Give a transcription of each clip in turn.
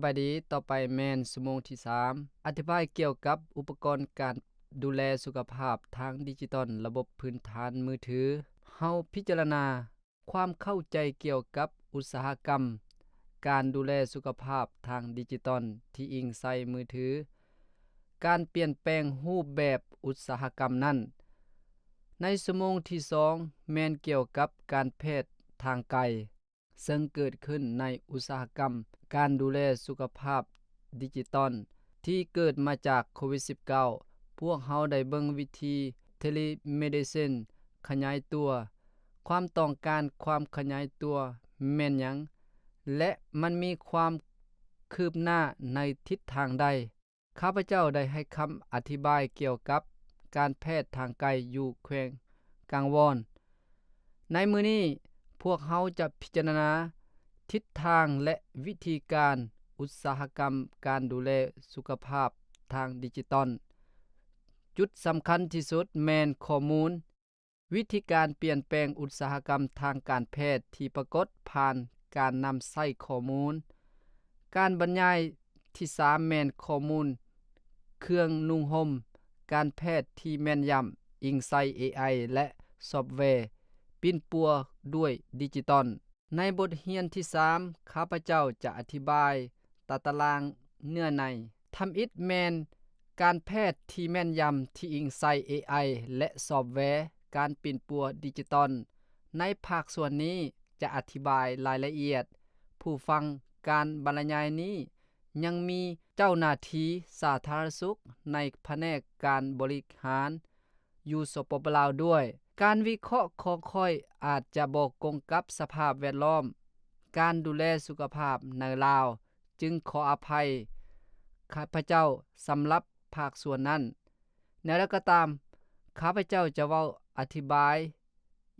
ສະບາຍດີ, ຕໍ່ໄປແມ່ນຊົ່ວໂມງທີສາມ ອະທິບາຍກ່ຽວກັບອຸປະກອນການດູແລສຸຂະພາບທາງດິຈິຕອນ ລະບົບພື້ນຖານມືຖື. ເຮົາພິຈາລະນາຄວາມເຂົ້າໃຈກ່ຽວກັບອຸດສາຫະກຳການດູແລສຸຂະພາບທາງດິຈິຕອນທີ່ອີງໃສ່ມືຖື, ການປ່ຽນແປງຮູບແບບອຸດສາຫະກຳນັ້ນ. ໃນຊົ່ວໂມງທີສອງແມ່ນກ່ຽວກັບການແພດທາງໄກ ເຊິ່ງເກີດຂຶ້ນໃນອຸດສາຫະກຳການດູແລສຸຂະພາບດິຈິຕອນທີ່ເກີດມາຈາກໂຄວິດສິບເກົ້າ. ພວກເຮົາໄດ້ເບິ່ງວິທີເທເລເມດີຊິນຂະຫຍາຍຕົວ, ຄວາມຕ້ອງການຄວາມຂະຫຍາຍຕົວແມ່ນຫຍັງ ແລະ ມັນມີຄວາມຄືບໜ້າໃນທິດທາງໃດ. ຂ້າພະເຈົ້າໄດ້ໃຫ້ຄຳອະທິບາຍກ່ຽວກັບການແພດທາງໄກຢູ່ແຂວງກາງວອນ. ໃນມື້ນີ້, ພວກເຮົາຈະພິຈາລະນາທິດທາງ ແລະ ວິທີການອຸດສາຫະກຳການດູແລສຸຂະພາບທາງດິຈິຕອນ. ຈຸດສຳຄັນທີ່ສຸດແມ່ນຂໍ້ມູນ. ວິທີການປ່ຽນແປງອຸດສາຫະກຳທາງການແພດທີ່ປາກົດຜ່ານການນຳໃຊ້ຂໍ້ມູນ. ການບັນຍາຍທີສາມແມ່ນຂໍ້ມູນເຄື່ອງນຸ່ງຫົ່ມການແພດທີ່ແມ່ນຢຳ, ອີງໃສ່ເອໄອ ແລະ ຊອບແວປິ່ນປົວດ້ວຍດິຈິຕອນ. ໃນບົດຮຽນທີສາມ ຂ້າພະເຈົ້າຈະອະທິບາຍຕາຕະລາງເນື້ອໃນ. ທຳອິດແມ່ນການແພດທີ່ແມ່ນຢຳທີ່ອີງໃສ່ເອໄອ ແລະ ຊອບແວການປິ່ນປົວດິຈິຕອນ. ໃນພາກສ່ວນນີ້ຈະອະທິບາຍລາຍລະອຽດ. ຜູ້ຟັງການບັນລະຍາຍນີ້ຍັງມີເຈົ້າໜ້າທີ່ສາທາລະນະສຸກໃນພະແນກການບໍລິຫານ ຢູ່ ສປປ ລາວ ດ້ວຍ. ການວິເຄາະຂອງຂ້ອຍອາດຈະບໍ່ກົງກັບສະພາບແວດລ້ອມການດູແລສຸຂະພາບໃນລາວ, ຈຶ່ງຂໍອະໄພຂ້າພະເຈົ້າສຳລັບພາກສ່ວນນັ້ນ. ແນວໃດກໍຕາມ, ຂ້າພະເຈົ້າຈະເວົ້າອະທິບາຍ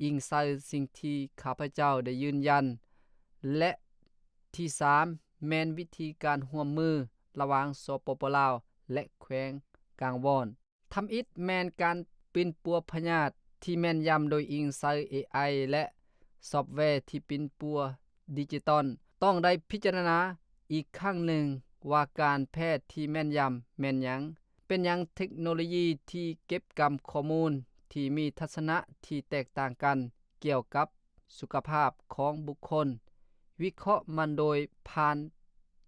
ອີງໃສ່ສິ່ງທີ່ຂ້າພະເຈົ້າໄດ້ຢືນຢັນ ແລະ ທີສາມແມ່ນວິທີການຮ່ວມມືລະຫວ່າງ ສປປ ລາວ ແລະ ແຂວງກາງວອນ. ທຳອິດແມ່ນການປິ່ນປົວພະຍາດທີ່ແມ່ນຢຳໂດຍອີງໃສ່ເອໄອ ແລະ ຊອບແວທີ່ປິ່ນປົວດິຈິຕອນ. ຕ້ອງໄດ້ພິຈາລະນາອີກຄັ້ງໜຶ່ງວ່າການແພດທີ່ແມ່ນຢຳແມ່ນຫຍັງ? ເປັນຫຍັງເທັກໂນໂລຢີທີ່ເກັບກຳຂໍ້ມູນທີ່ມີທັດສະນະທີ່ແຕກຕ່າງກັນກ່ຽວກັບ ສຸຂະພາບຂອງບຸກຄົນ, ວິເຄາະມັນໂດຍຜ່ານ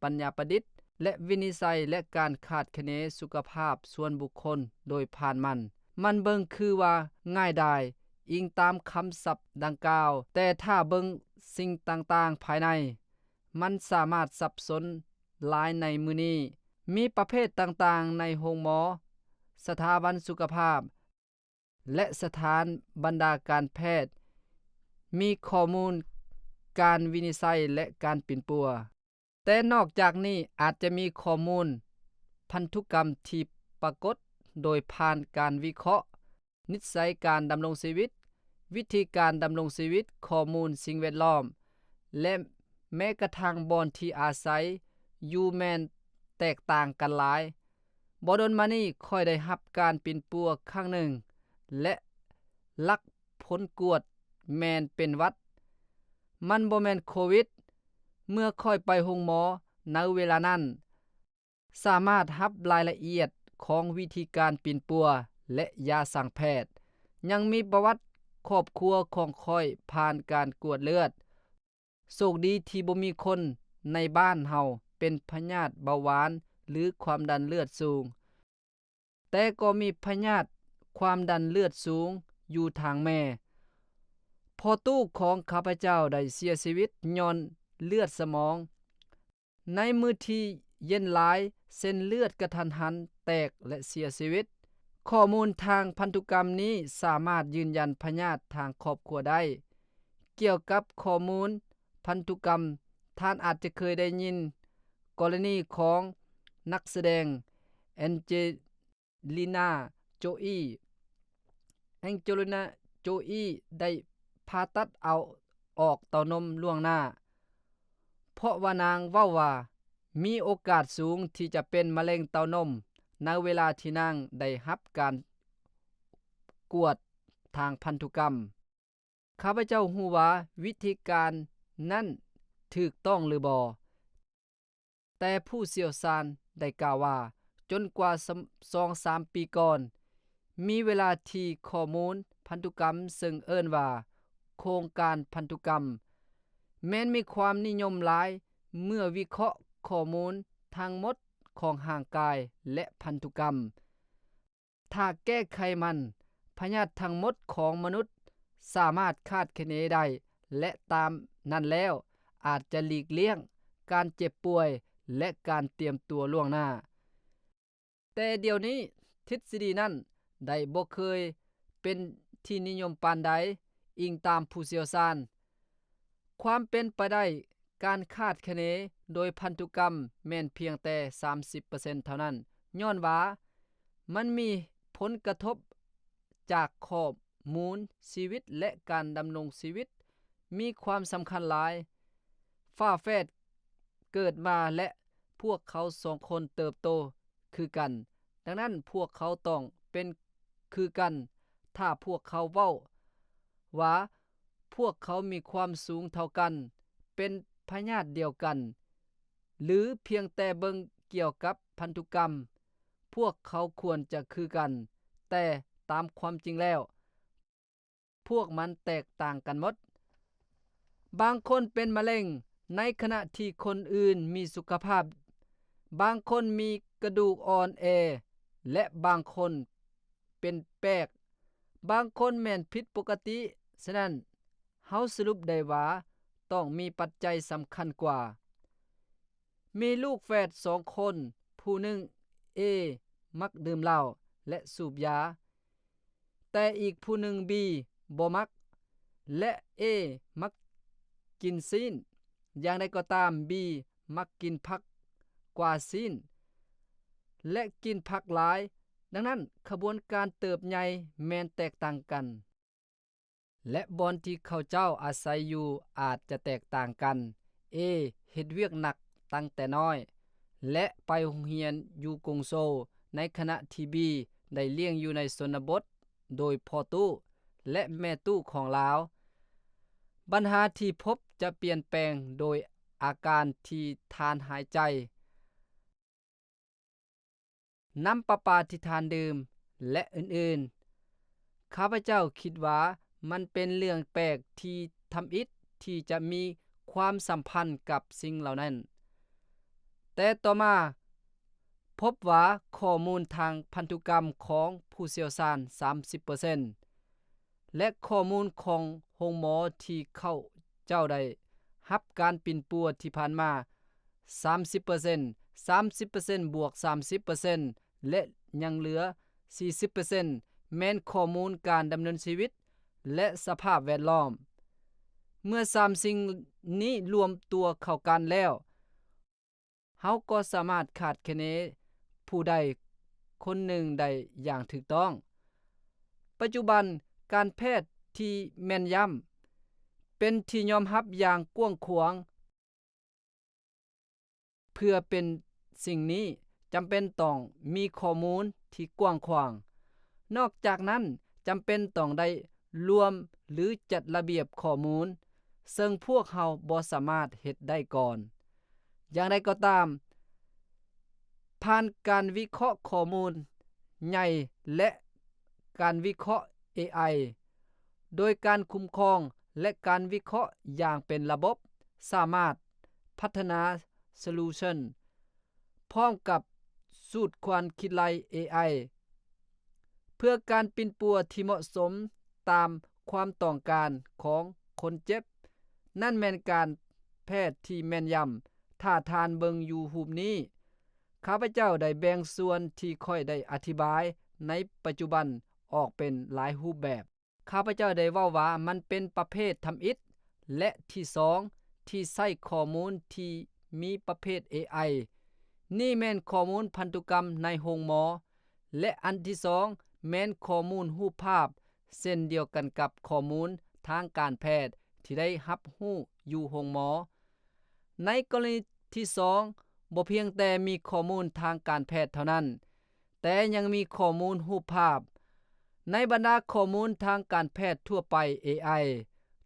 ປັນຍາປະດິດ ແລະ ວິນິດໄສ ແລະ ການຄາດຄະເນສຸຂະພາບສ່ວນບຸກຄົນໂດຍຜ່ານມັນ. ມັນເບິ່ງຄືວ່າງ່າຍດາຍ, ອີງຕາມຄຳສັບດັ່ງກ່າວ, ແຕ່ຖ້າເບິ່ງສິ່ງຕ່າງໆພາຍໃນ, ມັນສາມາດສັບສົນຫຼາຍໃນມື້ນີ້. ມີປະເພດຕ່າງໆໃນໂຮງໝໍ, ສະຖາບັນສຸຂະພາບ ແລະ ສະຖານບັນດາການແພດ ມີຂໍ້ມູນການວິນິດໄສ ແລະ ການປິ່ນປົວ. ແຕ່ນອກຈາກນີ້ອາດຈະມີຂໍ້ມູນພັນທຸກຳທີ່ປາກົດໂດຍຜ່ານການວິເຄາະນິດໄສການດຳລົງຊີວິດ, ວິທີການດຳລົງຊີວິດ, ຂໍ້ມູນສິ່ງແວດລ້ອມ ແລະ ແມ້ກະທັ່ງບ່ອນທີ່ອາໄສຢູ່ແມ່ນແຕກຕ່າງກັນຫຼາຍ. ບໍ່ດົນມານີ້ຂ້ອຍໄດ້ຮັບການປິ່ນປົວຄັ້ງໜຶ່ງ ແລະ ຫຼັກຜົນກວດແມ່ນເປັນຫວັດ. ມັນບໍ່ແມ່ນໂຄວິດ. ເມື່ອຂ້ອຍໄປໂຮງໝໍໃນເວລານັ້ນ, ສາມາດຮັບລາຍລະອຽດຂອງວິທີການປິ່ນປົວ ແລະ ຢາສັງແພດ. ຍັງມີປະຫວັດຄອບຄົວຂອງຂ້ອຍຜ່ານການກວດເລືອດ. ໂຊກດີທີ່ບໍ່ມີຄົນໃນບ້ານເຮົາເປັນພະຍາດເບົາຫວານ ຫຼື ຄວາມດັນເລືອດສູງ, ແຕ່ກໍມີພະຍາດຄວາມດັນເລືອດສູງຢູ່ທາງແມ່. ພໍ່ຕູ້ຂອງຂ້າພະເຈົ້າໄດ້ເສຍຊີວິດຍ້ອນເລືອດສະໝອງ. ໃນມື້ທີ່ເຢັນຫຼາຍ, ເສັ້ນເລືອດກະທັນຫັນແຕກ ແລະ ເສຍຊີວິດ. ຂໍ້ມູນທາງພັນທຸກຳນີ້ສາມາດຢືນຢັນພະຍາດທາງຄອບຄົວໄດ້. ກ່ຽວກັບຂໍ້ມູນພັນທຸກຳ, ທ່ານອາດຈະເຄີຍໄດ້ຍິນກໍລະນີຂອງນັກສະແດງ ແອນເຈລີນາ ໂຈອີ. ແອງເຈລີນາ ໂຈອີ ໄດ້ຜ່າຕັດເອົາອອກເຕົ້ານົມລ່ວງໜ້າ, ເພາະວ່ານາງເວົ້າວ່າມີໂອກາດສູງທີ່ຈະເປັນມະເລັງເຕົ້ານົມໃນເວລາທີ່ນາງໄດ້ຮັບການກວດທາງພັນທຸກຳ. ຂ້າພະເຈົ້າຮູ້ວ່າວິທີການນັ້ນຖືກຕ້ອງຫຼືບໍ່, ຕ່ຜູ້ຊ່ຽວຊານໄດ້ກ່າວວ່າ ຈົນກວ່າສອງສາມປີກ່ອນ ມີເວລາທີ່ຂໍ້ມູນພັນທຸກຳ ເຊິ່ງເອີ້ນວ່າໂຄງການພັນທຸກຳ ແມ່ນມີຄວາມນິຍົມຫຼາຍ ເມື່ອວິເຄາະຂໍ້ມູນທັງໝົດຂອງຮ່າງກາຍ ແລະ ພັນທຸກຳ. ຖ້າແກ້ໄຂມັນ, ພະຍາດທັງໝົດຂອງມະນຸດສາມາດຄາດຄະເນໄດ້ ແລະ ຕາມນັ້ນແລ້ວ ອາດຈະຫຼີກລ່ຽງການເຈັບປ່ວຍ ແລະ ການຕຽມຕົວລ່ວງໜ້າ. ແຕ່ດຽວນີ້, ທິດສະດີນັ້ນໄດ້ບໍ່ເຄີຍເປັນທີ່ນິຍົມປານໃດ, ອີງຕາມຜູ້ຊ່ຽວຊານ. ຄວາມເປັນໄປໄດ້ການຄາດຄະເນໂດຍພັນທຸກຳແມ່ນພຽງແຕ່ສາມສິບເປີເຊັນເທົ່ານັ້ນ, ຍ້ອນວ່າມັນມີຜົນກະທົບຈາກຂໍ້ມູນຊີວິດ ແລະ ການດຳລົງຊີວິດມີຄວາມສຳຄັນຫຼາຍ. ຝາແຝດເກີດມາ ແລະ ພວກເຂົາສອງຄົນເຕີບໂຕຄືກັນ, ດັ່ງນັ້ນພວກເຂົາຕ້ອງເປັນຄືກັນ. ຖ້າພວກເຂົາເວົ້າວ່າພວກເຂົາມີຄວາມສູງເທົ່າກັນ, ເປັນພະຍາດດຽວກັນ ຫຼື ພຽງແຕ່ເບິ່ງກ່ຽວກັບພັນທຸກຳ, ພວກເຂົາຄວນຈະຄືກັນ, ແຕ່ຕາມຄວາມຈິງແລ້ວ ພວກມັນແຕກຕ່າງກັນໝົດ. ບາງຄົນເປັນມະເຮັງ ໃນຂະນະທີ່ຄົນອື່ນມີສຸຂະພາບ. ບາງຄົນມີກະດູກອ່ອນແອ ແລະ ບາງຄົນເປັນແປກ. ບາງຄົນແມ່ນຜິດປົກກະຕິ. ສະນັ້ນ, ເຮົາສະຫຼຸບໄດ້ວ່າຕ້ອງມີປັດໄຈສຳຄັນກວ່າ. ມີລູກແຝດສອງຄົນ, ຜູ້ໜຶ່ງ A ມັກດື່ມເຫຼົ້າ ແລະ ສູບຢາ, ແຕ່ອີກຜູ້ໜຶ່ງ B ບໍ່ມັກ ແລະ A ມັກກິນຊີ້ນ. ຢ່າງໃດກໍຕາມ, B ມັກກິນຜັກກວ່າຊີ້ນ ແລະ ກິນຜັກຫຼາຍ. ດັ່ງນັ້ນ, ຂະບວນການເຕີບໃຫຍ່ແມ່ນແຕກຕ່າງກັນ ແລະ ບ່ອນທີ່ເຂົາເຈົ້າອາໄສຢູ່ອາດຈະແຕກຕ່າງກັນ. A ເຮັດວຽກໜັກຕັ້ງແຕ່ນ້ອຍ ແລະ ໄປໂຮງຮຽນຢູ່ກຸງໂຊວ, ໃນຂະນະທີ່ B ໄດ້ລ້ຽງຢູ່ໃນຊົນນະບົດໂດຍພໍ່ຕູ້ ແລະ ແມ່ຕູ້ຂອງລາວ. ບັນຫາທີ່ພົບຈະປ່ຽນແປງໂດຍອາການທີ່ທ່ານຫາຍໃຈ, ນ້ຳປະປາທີ່ທ່ານດື່ມ ແລະ ອື່ນໆ. ຂ້າພະເຈົ້າຄິດວ່າມັນເປັນເລື່ອງແປກທີ່ທຳອິດທີ່ຈະມີຄວາມສຳພັນກັບສິ່ງເຫຼົ່ານັ້ນ. ແຕ່ຕໍ່ມາພົບວ່າຂໍ້ມູນທາງພັນທຸກຳຂອງຜູ້ຊ່ຽວຊານສາມສິບເປີເຊັນ ແລະ ຂໍ້ມູນຂອງໂຮງໝໍທີ່ເຂົາເຈົ້າໄດ້ຮັບການປິ່ນປົວທີ່ຜ່ານມາສາມສິບເປີເຊັນ, ສາມສິບເປີເຊັນບວກສາມສິບເປີເຊັນ ແລະ ຍັງເຫຼືອສີ່ສິບເປີເຊັນ ແມ່ນຂໍ້ມູນການດຳເນີນຊີວິດ ແລະ ສະພາບແວດລ້ອມ. ເມື່ອສາມສິ່ງນີ້ລວມຕົວເຂົ້າກັນແລ້ວ, ເຮົາກໍສາມາດຄາດຄະເນຜູ້ໃດຄົນໜຶ່ງໄດ້ຢ່າງຖືກຕ້ອງ. ປັດຈຸບັນ, ການແພດທີ່ແມ່ນຢຳເປັນທີ່ຍອມຮັບຢ່າງກວ້າງຂວາງ. ເພື່ອເປັນສິ່ງນີ້, ຈຳເປັນຕ້ອງມີຂໍ້ມູນທີ່ກວ້າງຂວາງ. ນອກຈາກນັ້ນ, ຈຳເປັນຕ້ອງໄດ້ລວມ ຫຼື ຈັດລະບຽບຂໍ້ມູນ, ເຊິ່ງພວກເຮົາບໍ່ສາມາດເຮັດໄດ້ກ່ອນ. ຢ່າງໃດກໍຕາມ, ຜ່ານການວິເຄາະຂໍ້ມູນໃຫຍ່ ແລະ ການວິເຄາະ ເອໄອ ໂດຍການຄຸ້ມຄອງ ແລະ ການວິເຄາະຢ່າງເປັນລະບົບ, ສາມາດພັດທະນາໂຊລູຊັນ ພ້ອມກັບສູດຄວານຄິດໄລ່ ເອໄອ ເພື່ອການປິ່ນປົວທີ່ເໝາະສົມຕາມຄວາມຕ້ອງການຂອງຄົນເຈັບ. ນັ້ນແມ່ນການແພດທີ່ແມ່ນຢຳ. ຖ້າທ່ານເບິ່ງຢູ່ຮູບນີ້, ຂ້າພະເຈົ້າໄດ້ແບ່ງສ່ວນທີ່ຂ້ອຍໄດ້ອະທິບາຍໃນປັດຈຸບັນອອກເປັນຫຼາຍຮູບແບບ. ຂ້າພະເຈົ້າໄດ້ເວົ້າວ່າມັນເປັນປະເພດທຳອິດ ແລະ ທີສອງ ທີ່ໃຊ້ຂໍ້ມູນທີ່ມີປະເພດ ເອໄອ. ນີ້ແມ່ນຂໍ້ມູນພັນທຸກຳໃນໂຮງໝໍ ແລະ ອັນທີສອງ ແມ່ນຂໍ້ມູນຮູບພາບ, ເຊັ່ນດຽວກັນກັບຂໍ້ມູນທາງການແພດທີ່ໄດ້ຮັບຮູ້ຢູ່ໂຮງໝໍ. ໃນກໍລະນີທີສອງ, ບໍ່ພຽງແຕ່ມີຂໍ້ມູນທາງການແພດເທົ່ານັ້ນ, ແຕ່ຍັງມີຂໍ້ມູນຮູບພາບ. ໃນບັນດາຂໍ້ມູນທາງການແພດທົ່ວໄປ, ເອໄອ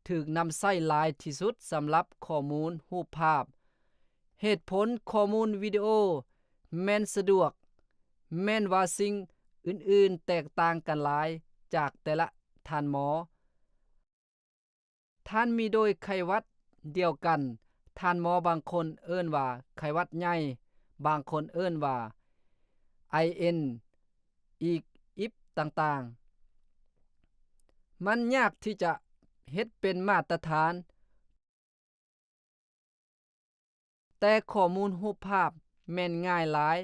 ຖືກນຳໃຊ້ຫຼາຍທີ່ສຸດສຳລັບຂໍ້ມູນຮູບພາບ. ເຫດຜົນຂໍ້ມູນວິດີໂອແມ່ນສະດວກ, ແມ່ນວ່າສິ່ງອື່ນໆແຕກຕ່າງກັນຫຼາຍຈາກແຕ່ລະທ່ານໝໍ. ທ່ານມີໂດຍໄຂ້ຫວັດດຽວກັນ, ທ່ານໝໍບາງຄົນເອີ້ນວ່າໄຂ້ຫວັດໃຫຍ່, ບາງຄົນເອີ້ນວ່າ ໄອເອັນ ອີກ ອິບ ຕ່າງໆ. ມັນຍາກທີ່ຈະເຮັດເປັນມາດຕະຖານ, ແຕ່ຂໍ້ມູນຮູບພາບແມ່ນງ່າຍຫຼາຍ.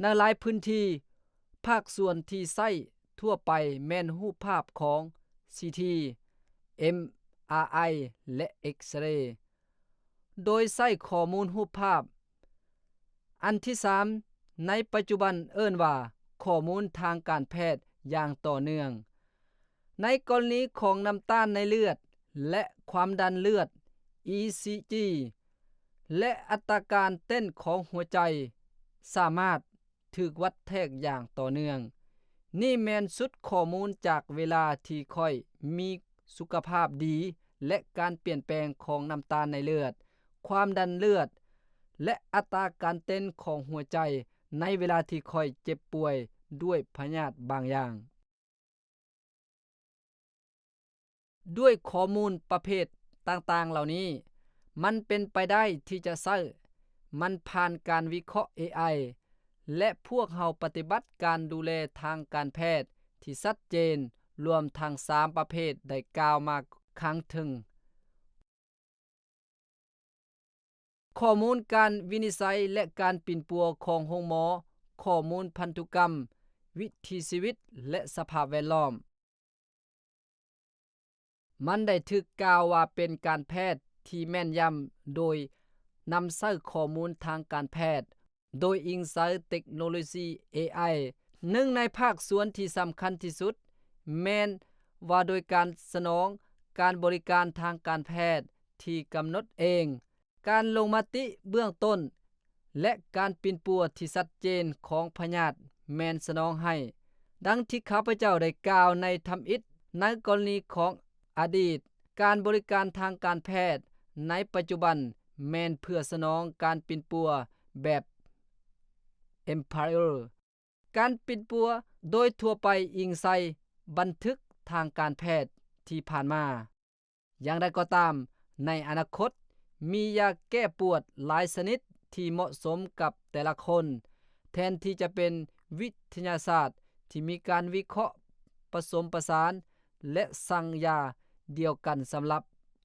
ໃນຫຼາຍພື້ນທີ່, ພາກສ່ວນທີ່ໃຊ້ທົ່ວໄປແມ່ນຮູບພາບຂອງ ຊີທີ, ເອັມອາໄອ ແລະ ເອັກເຣ ໂດຍໃຊ້ຂໍ້ມູນຮູບພາບ. ອັນທີສາມ, ໃນປັດຈຸບັນເອີ້ນວ່າຂໍ້ມູນທາງການແພດຢ່າງຕໍ່ເນື່ອງ. ໃນກໍລະນີຂອງນ້ຳຕານໃນເລືອດ ແລະ ຄວາມດັນເລືອດ, ອີ ຊີ ຈີ ແລະ ອັດຕາການເຕັ້ນຂອງຫົວໃຈ ສາມາດຖືກວັດແທກຢ່າງຕໍ່ເນື່ອງ. ນີ້ແມ່ນຊຸດຂໍ້ມູນຈາກເວລາທີ່ຂ້ອຍມີສຸຂະພາບດີ ແລະ ການປ່ຽນແປງຂອງນ້ຳຕານໃນເລືອດ, ຄວາມດັນເລືອດ ແລະ ອັດຕາການເຕັ້ນຂອງຫົວໃຈໃນເວລາທີ່ຂ້ອຍເຈັບປ່ວຍດ້ວຍພະຍາດບາງຢ່າງ. ດ້ວຍຂໍ້ມູນປະເພດຕ່າງໆເຫຼົ່ານີ້, ມັນເປັນໄປໄດ້ທີ່ຈະໃຊ້ມັນຜ່ານການວິເຄາະ ເອໄອ ແລະ ພວກເຮົາປະຕິບັດການດູແລທາງການແພດທີ່ຊັດເຈນ, ລວມທັງສາມປະເພດໄດ້ກ່າວມາຂ້າງເທິງ. ຂໍ້ມູນການວິນິດໄສ ແລະ ການປິ່ນປົວຂອງໂຮງໝໍ, ຂໍ້ມູນພັນທຸກຳ, ວິຖີຊີວິດ ແລະ ສະພາບແວດລ້ອມ. ມັນໄດ້ຖືກກ່າວວ່າເປັນການແພດທີ່ແມ່ນຢຳໂດຍນຳໃຊ້ຂໍ້ມູນທາງການແພດ ໂດຍອີງໃສ່ເຕັກໂນໂລຊີ ເອໄອ. ໜຶ່ງໃນພາກສ່ວນທີ່ສຳຄັນທີ່ສຸດແມ່ນວ່າໂດຍການສະໜອງການບໍລິການທາງການແພດທີ່ກຳນົດເອງ, ການລົງມະຕິເບື້ອງຕົ້ນ ແລະ ການປິ່ນປົວທີ່ຊັດເຈນຂອງພະຍາດແມ່ນສະໜອງໃຫ້. ດັ່ງທີ່ຂ້າພະເຈົ້າໄດ້ກ່າວໃນທຳອິດ, ໃນກໍລະນີຂອງອະດີດ, ການບໍລິການທາງການແພດໃນປັດຈຸບັນແມ່ນເພື່ອສະໜອງການປິ່ນປົວແບບ Empire. ການປິ່ນປົວໂດຍທົ່ວໄປອີງໃສ່ບັນທຶກທາງການແພດທີ່ຜ່ານມາ. ຢ່າງໃດກໍຕາມ, ໃນອະນາຄົດ, ມີຢາແກ້ປວດຫຼາຍຊະນິດທີ່ເໝາະສົມກັບແຕ່ລະຄົນ, ແທນທີ່ຈະເປັນວິທະຍາສາດທີ່ມີການວິເຄາະປະສົມປະສານ ແລະ ສັ່ງຢາດຽວກັນສຳລັບ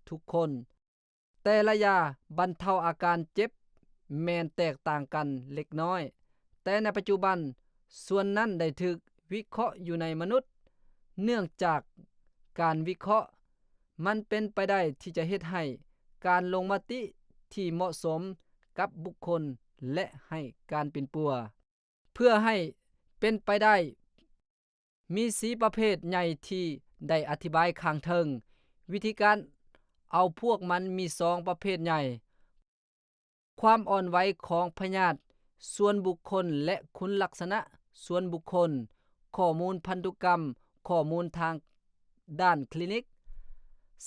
ທຸກຄົນ. ແຕ່ລະຢາບັນເທົາອາການເຈັບແມ່ນແຕກຕ່າງກັນເລັກນ້ອຍ, ແຕ່ໃນປັດຈຸບັນ, ສ່ວນນັ້ນໄດ້ຖືກວິເຄາະຢູ່ໃນມະນຸດ. ເນື່ອງຈາກການວິເຄາະ, ມັນເປັນໄປໄດ້ທີ່ຈະເຮັດໃຫ້ການລົງມະຕິທີ່ເໝາະສົມກັບບຸກຄົນ ແລະ ໃຫ້ການປິ່ນປົວ. ເພື່ອໃຫ້ເປັນໄປໄດ້, ມີສີ່ປະເພດໃຫຍ່ທີ່ໄດ້ອະທິບາຍຂ້າງເທິງ. ວິທີການເອົາພວກມັນມີສອງປະເພດໃຫຍ່, ຄວາມອ່ອນໄຫວຂອງພະຍາດສ່ວນບຸກຄົນ ແລະ ຄຸນລັກສະນະສ່ວນບຸກຄົນ, ຂໍ້ມູນພັນທຸກຳ, ຂໍ້ມູນທາງດ້ານຄລີນິກ,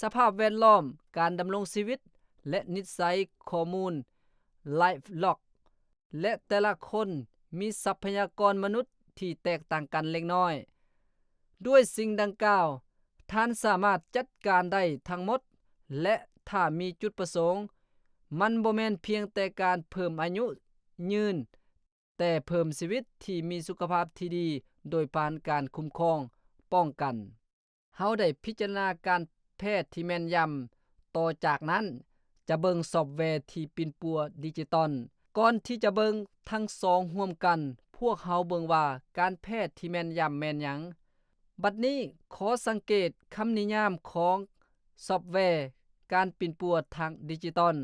ສະພາບແວດລ້ອມ, ການດຳລົງຊີວິດ ແລະ ນິດໄສ, ຂໍ້ມູນ LifeLock ແລະ ແຕ່ລະຄົນມີຊັບພະຍາກອນມະນຸດທີ່ແຕກຕ່າງກັນເລັກນ້ອຍ. ດ້ວຍສິ່ງດັ່ງກ່າວ, ທ່ານສາມາດຈັດການໄດ້ທັງໝົດ ແລະ ຖ້າມີຈຸດປະສົງ, ມັນບໍ່ແມ່ນພຽງແຕ່ການເພີ່ມອາຍຸຍືນ, ແຕ່ເພີ່ມຊີວິດທີ່ມີສຸຂະພາບທີ່ດີໂດຍຜ່ານການຄຸ້ມຄອງປ້ອງກັນ. ເຮົາໄດ້ພິຈາລະນາການແພດທີ່ແມ່ນຢຳ. ຕໍ່ຈາກນັ້ນ, ຈະເບິ່ງຊອບແວທີ່ປິ່ນປົວດິຈິຕອນ. ກ່ອນທີ່ຈະເບິ່ງທັງສອງຮ່ວມກັນ, ພວກເຮົາເບິ່ງວ່າການແພດທີ່ແມ່ນຢຳແມ່ນຫຍັງ. ບັດນີ້, ຂໍສັງເກດຄຳນິຍາມຂອງຊອບແວການປິ່ນປົວທາງດິຈິຕອນ.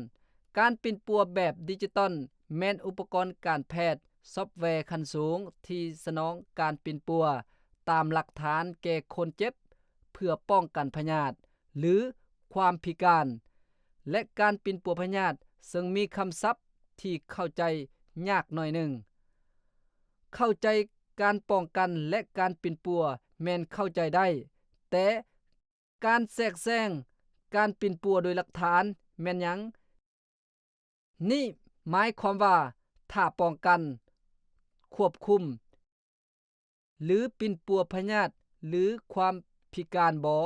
ການປິ່ນປົວແບບດິຈິຕອນແມ່ນອຸປະກອນການແພດຊອບແວຂັ້ນສູງທີ່ສະໜອງການປິ່ນປົວຕາມຫຼັກຖານແກ່ຄົນເຈັບ ເພື່ອປ້ອງກັນພະຍາດ ຫຼື ຄວາມພິການ ແລະ ການປິ່ນປົວພະຍາດ, ເຊິ່ງມີຄຳສັບທີ່ເຂົ້າໃຈຍາກໜ້ອຍໜຶ່ງ. ເຂົ້າໃຈການປ້ອງກັນ ແລະ ການປິ່ນປົວແມ່ນເຂົ້າໃຈໄດ້, ແຕ່ການແຊກແຊງການປິ່ນປົວໂດຍຫຼັກຖານແມ່ນຫຍັງ? ນີ້ ໝາຍຄວາມວ່າ ຖ້າປ້ອງກັນ, ຄວບຄຸມ ຫຼື ປິ່ນປົວພະຍາດ ຫຼື ຄວາມພິການບໍ,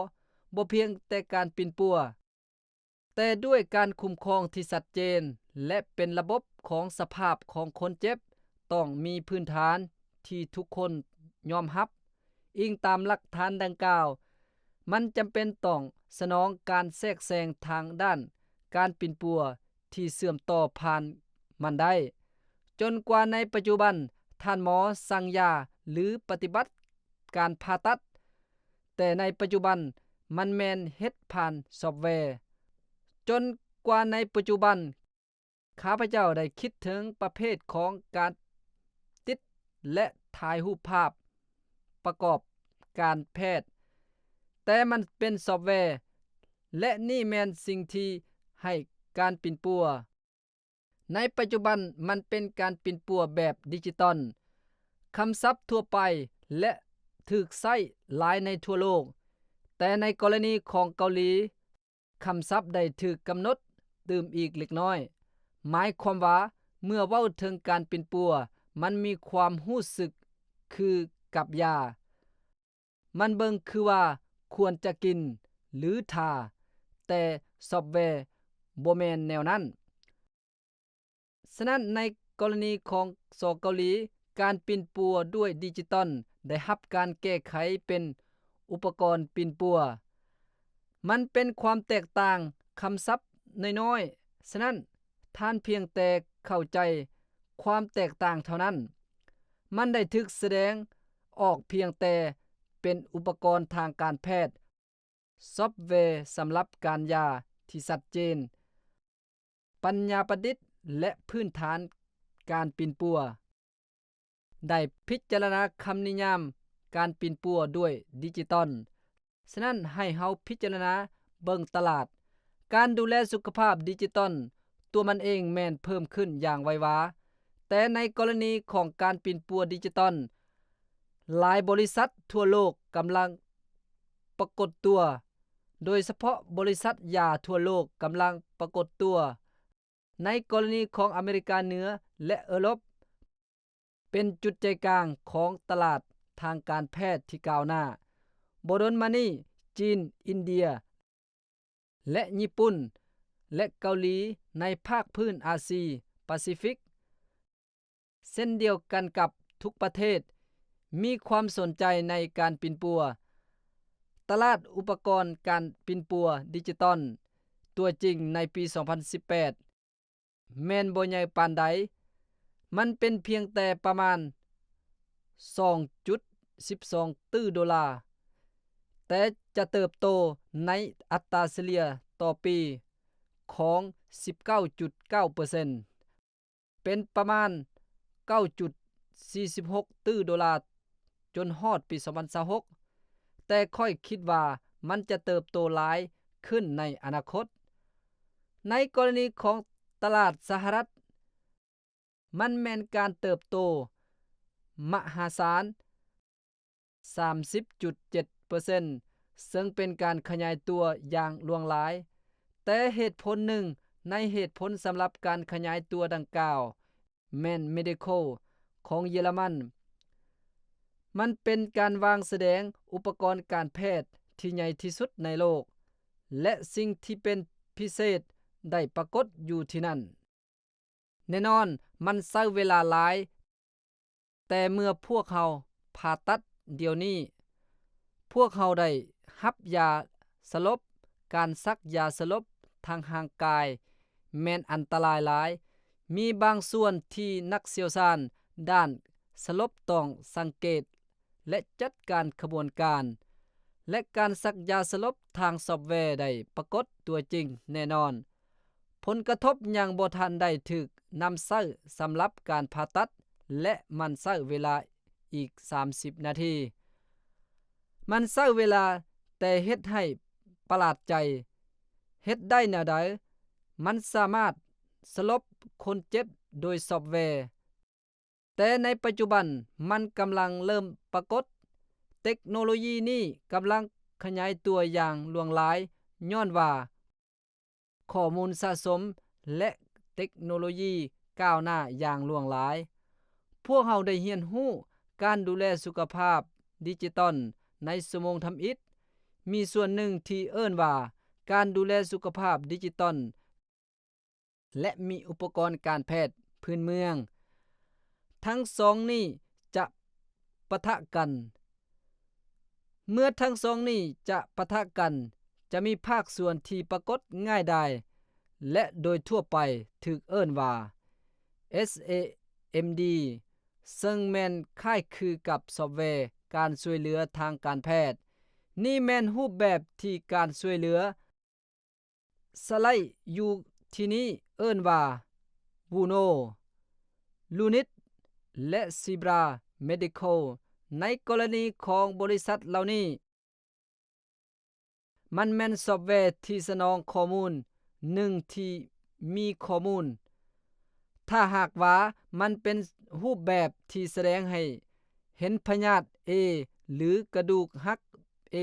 ບໍ່ພຽງແຕ່ການປິ່ນປົວ, ແຕ່ດ້ວຍການຄຸ້ມຄອງທີ່ຊັດເຈນ ແລະ ເປັນລະບົບຂອງສະພາບຂອງຄົນເຈັບ ຕ້ອງມີພື້ນຖານທີ່ທຸກຄົນຍອມຮັບ. ອີງຕາມຫຼັກຖານດັ່ງກ່າວ, ມັນຈຳເປັນຕ້ອງສະໜອງການແຊກແຊງທາງດ້ານການປິ່ນປົວທີ່ເຊື່ອມຕໍ່ຜ່ານມັນໄດ້. ຈົນກວ່າໃນປັດຈຸບັນທ່ານໝໍສັ່ງຢາ ຫຼື ປະຕິບັດການຜ່າຕັດ, ແຕ່ໃນປັດຈຸບັນມັນແມ່ນເຮັດຜ່ານຊອບແວ. ຈົນກວ່າໃນປັດຈຸບັນ ຂ້າພະເຈົ້າໄດ້ຄິດເຖິງປະເພດຂອງການຕິດ ແລະ ຖ່າຍຮູບພາບປະກອບການແພດ, ແຕ່ມັນເປັນຊອບແວ ແລະ ນີ້ແມ່ນສິ່ງທີ່ໃຫ້ການປິ່ນປົວ. ໃນປັດຈຸບັນມັນເປັນການປິ່ນປົວແບບດິຈິຕອນ, ຄຳສັບທົ່ວໄປ ແລະ ຖືກໃຊ້ຫຼາຍໃນທົ່ວໂລກ, ແຕ່ໃນກໍລະນີຂອງເກົາຫຼີ, ຄຳສັບໄດ້ຖືກກຳນົດຕື່ມອີກເລັກນ້ອຍ. ໝາຍຄວາມວ່າ ເມື່ອເວົ້າເຖິງການປິ່ນປົວ, ມັນມີຄວາມຮູ້ສຶກຄືກັບຢາ. ມັນເບິ່ງຄືວ່າຄວນຈະກິນ ຫຼື ທາ, ແຕ່ຊອບແວບໍ່ແມ່ນແນວນັ້ນ. ສະນັ້ນ, ໃນກໍລະນີຂອງສອງເກົາຫຼີ, ການປິ່ນປົວດ້ວຍດິຈິຕອນໄດ້ຮັບການແກ້ໄຂເປັນອຸປະກອນປິ່ນປົວ. ມັນເປັນຄວາມແຕກຕ່າງຄຳສັບນ້ອຍໆ, ສະນັ້ນ, ທ່ານພຽງແຕ່ເຂົ້າໃຈຄວາມແຕກຕ່າງເທົ່ານັ້ນ. ມັນໄດ້ຖືກສະແດງອອກພຽງແຕ່ເປັນອຸປະກອນທາງການແພດ, ຊອບແວສຳລັບການຢາທີ່ຊັດເຈນ, ປັນຍາປະດິດ ແລະ ພື້ນຖານການປິ່ນປົວ ໄດ້ພິຈາລະນາຄຳນິຍາມການປິ່ນປົວດ້ວຍດິຈິຕອນ. ສະນັ້ນ, ໃຫ້ເຮົາພິຈາລະນາເບິ່ງຕະຫຼາດການດູແລສຸຂະພາບດິຈິຕອນ ຕົວມັນເອງແມ່ນເພີ່ມຂຶ້ນຢ່າງໄວວາ, ແຕ່ໃນກໍລະນີຂອງການປິ່ນປົວດິຈິຕອນ, ຫຼາຍບໍລິສັດທົ່ວໂລກກຳລັງປາກົດຕົວ, ໂດຍສະເພາະບໍລິສັດຢາທົ່ວໂລກກຳລັງປາກົດຕົວ. ໃນກໍລະນີຂອງອາເມລິກາເໜືອ ແລະ ເອີຣົບ, ເປັນຈຸດໃຈກາງຂອງຕະຫຼາດທາງການແພດທີ່ກ້າວໜ້າ. ບໍ່ດົນມານີ້, ຈີນ, ອິນເດຍ ແລະ ຍີ່ປຸ່ນ ແລະ ເກົາຫຼີໃນພາກພື້ນອາຊີປາຊີຟິກ, ເຊັ່ນດຽວກັນກັບທຸກປະເທດ, ມີຄວາມສົນໃຈໃນການປິ່ນປົວ. ຕະຫຼາດອຸປະກອນການປິ່ນປົວດິຈິຕອນຕົວຈິງໃນປີສອງພັນສິບແປດ ແມ່ນບໍ່ໃຫຍ່ປານໃດ, ມັນເປັນພຽງແຕ່ປະມານສອງຈຸດສິບສອງຕື້ໂດລາ, ແຕ່ຈະເຕີບໂຕໃນອັດຕາສະເລ່ຍຕໍ່ປີຂອງສິບເກົ້າຈຸດເກົ້າເປີເຊັນ, ເປັນປະມານເກົ້າຈຸດສີ່ສິບຫົກຕື້ໂດລາ ຈົນຮອດປີສອງພັນຊາວຫົກ, ແຕ່ຂ້ອຍຄິດວ່າມັນຈະເຕີບໂຕຫຼາຍຂຶ້ນໃນອະນາຄົດ. ໃນກໍລະນີຂອງຕະຫຼາດສະຫະລັດ, ມັນແມ່ນການເຕີບໂຕມະຫາສານ ສາມສິບຈຸດເຈັດເປີເຊັນ, ເຊິ່ງເປັນການຂະຫຍາຍຕົວຢ່າງຫຼວງຫຼາຍ. ແຕ່ເຫດຜົນໜຶ່ງໃນເຫດຜົນສຳລັບການຂະຫຍາຍຕົວດັ່ງກ່າວ ແມ່ນ Medical ຂອງເຢຍລະມັນ. ມັນເປັນການວາງສະແດງອຸປະກອນການແພດທີ່ໃຫຍ່ທີ່ສຸດໃນໂລກ, ແລະ ສິ່ງທີ່ເປັນພິເສດໄດ້ປາກົດຢູ່ທີ່ນັ້ນ. ແນ່ນອນ, ມັນໃຊ້ເວລາຫຼາຍ, ແຕ່ເມື່ອພວກເຮົາຜ່າຕັດດຽວນີ້, ພວກເຮົາໄດ້ຮັບຢາສະຫຼົບ, ການສັກຢາສະຫຼົບທາງຮ່າງກາຍແມ່ນອັນຕະລາຍຫຼາຍ. ມີບາງສ່ວນທີ່ນັກຊ່ຽວຊານດ້ານສະຫຼົບຕ້ອງສັງເກດ ແລະ ຈັດການຂະບວນການ ແລະ ການສັກຢາສະຫຼົບທາງຊອບແວໄດ້ປາກົດຕົວຈິງແນ່ນອນ. ຜົນກະທົບຍັງບໍ່ທັນໄດ້ຖືກນຳໃຊ້ສຳລັບການຜ່າຕັດ ແລະ ມັນໃຊ້ເວລາອີກສາມສິບນາທີ. ມັນໃຊ້ເວລາ, ແຕ່ເຮັດໃຫ້ປະຫຼາດໃຈ. ເຮັດໄດ້ແນວໃດ? ມັນສາມາດສະຫຼົບຄົນເຈັບໂດຍຊອບແວ. ແຕ່ໃນປັດຈຸບັນມັນກຳລັງເລີ່ມປາກົດ. ເຕັກໂນໂລຢີນີ້ກຳລັງຂະຫຍາຍຕົວຢ່າງຫຼວງຫຼາຍ, ຍ້ອນວ່າຂໍ້ມູນສະສົມ ແລະ ເຕັກໂນໂລຢີ ກ້າວໜ້າຢ່າງຫຼວງຫຼາຍ. ພວກເຮົາໄດ້ຮຽນຮູ້ການດູແລສຸຂະພາບດິຈິຕອນໃນຊົ່ວໂມງທຳອິດ. ມີສ່ວນໜຶ່ງທີ່ເອີ້ນວ່າການດູແລສຸຂະພາບດິຈິຕອນ ແລະ ມີອຸປະກອນການແພດພື້ນເມືອງ. ທັງສອງນີ້ຈະປະທະກັນ. ເມື່ອທັງສອງນີ້ຈະປະທະກັນ, ຈະມີພາກສ່ວນທີ່ປາກົດງ່າຍດາຍ ແລະ ໂດຍທົ່ວໄປຖືກເອີ້ນວ່າ ເອສເອເອັມດີ ເຊິ່ງແມ່ນຄ້າຍຄືກັບຊອບແວການຊ່ວຍເຫຼືອທາງການແພດ. ນີ້ແມ່ນຮູບແບບທີ່ການຊ່ວຍເຫຼືອ ສະໄລຢູ່ທີ່ນີ້ເອີ້ນວ່າ Vuno, Lunit ແລະ Zebra Medical. ໃນກໍລະນີຂອງບໍລິສັດເຫຼົ່ານີ້, ມັນແມ່ນຊອບແວທີ່ສະໜອງຂໍ້ມູນໜຶ່ງທີ່ມີຂໍ້ມູນ. ຖ້າຫາກວ່າມັນເປັນຮູບແບບທີ່ສະແດງໃຫ້ເຫັນພະຍາດ A ຫຼື ກະດູກຫັກ A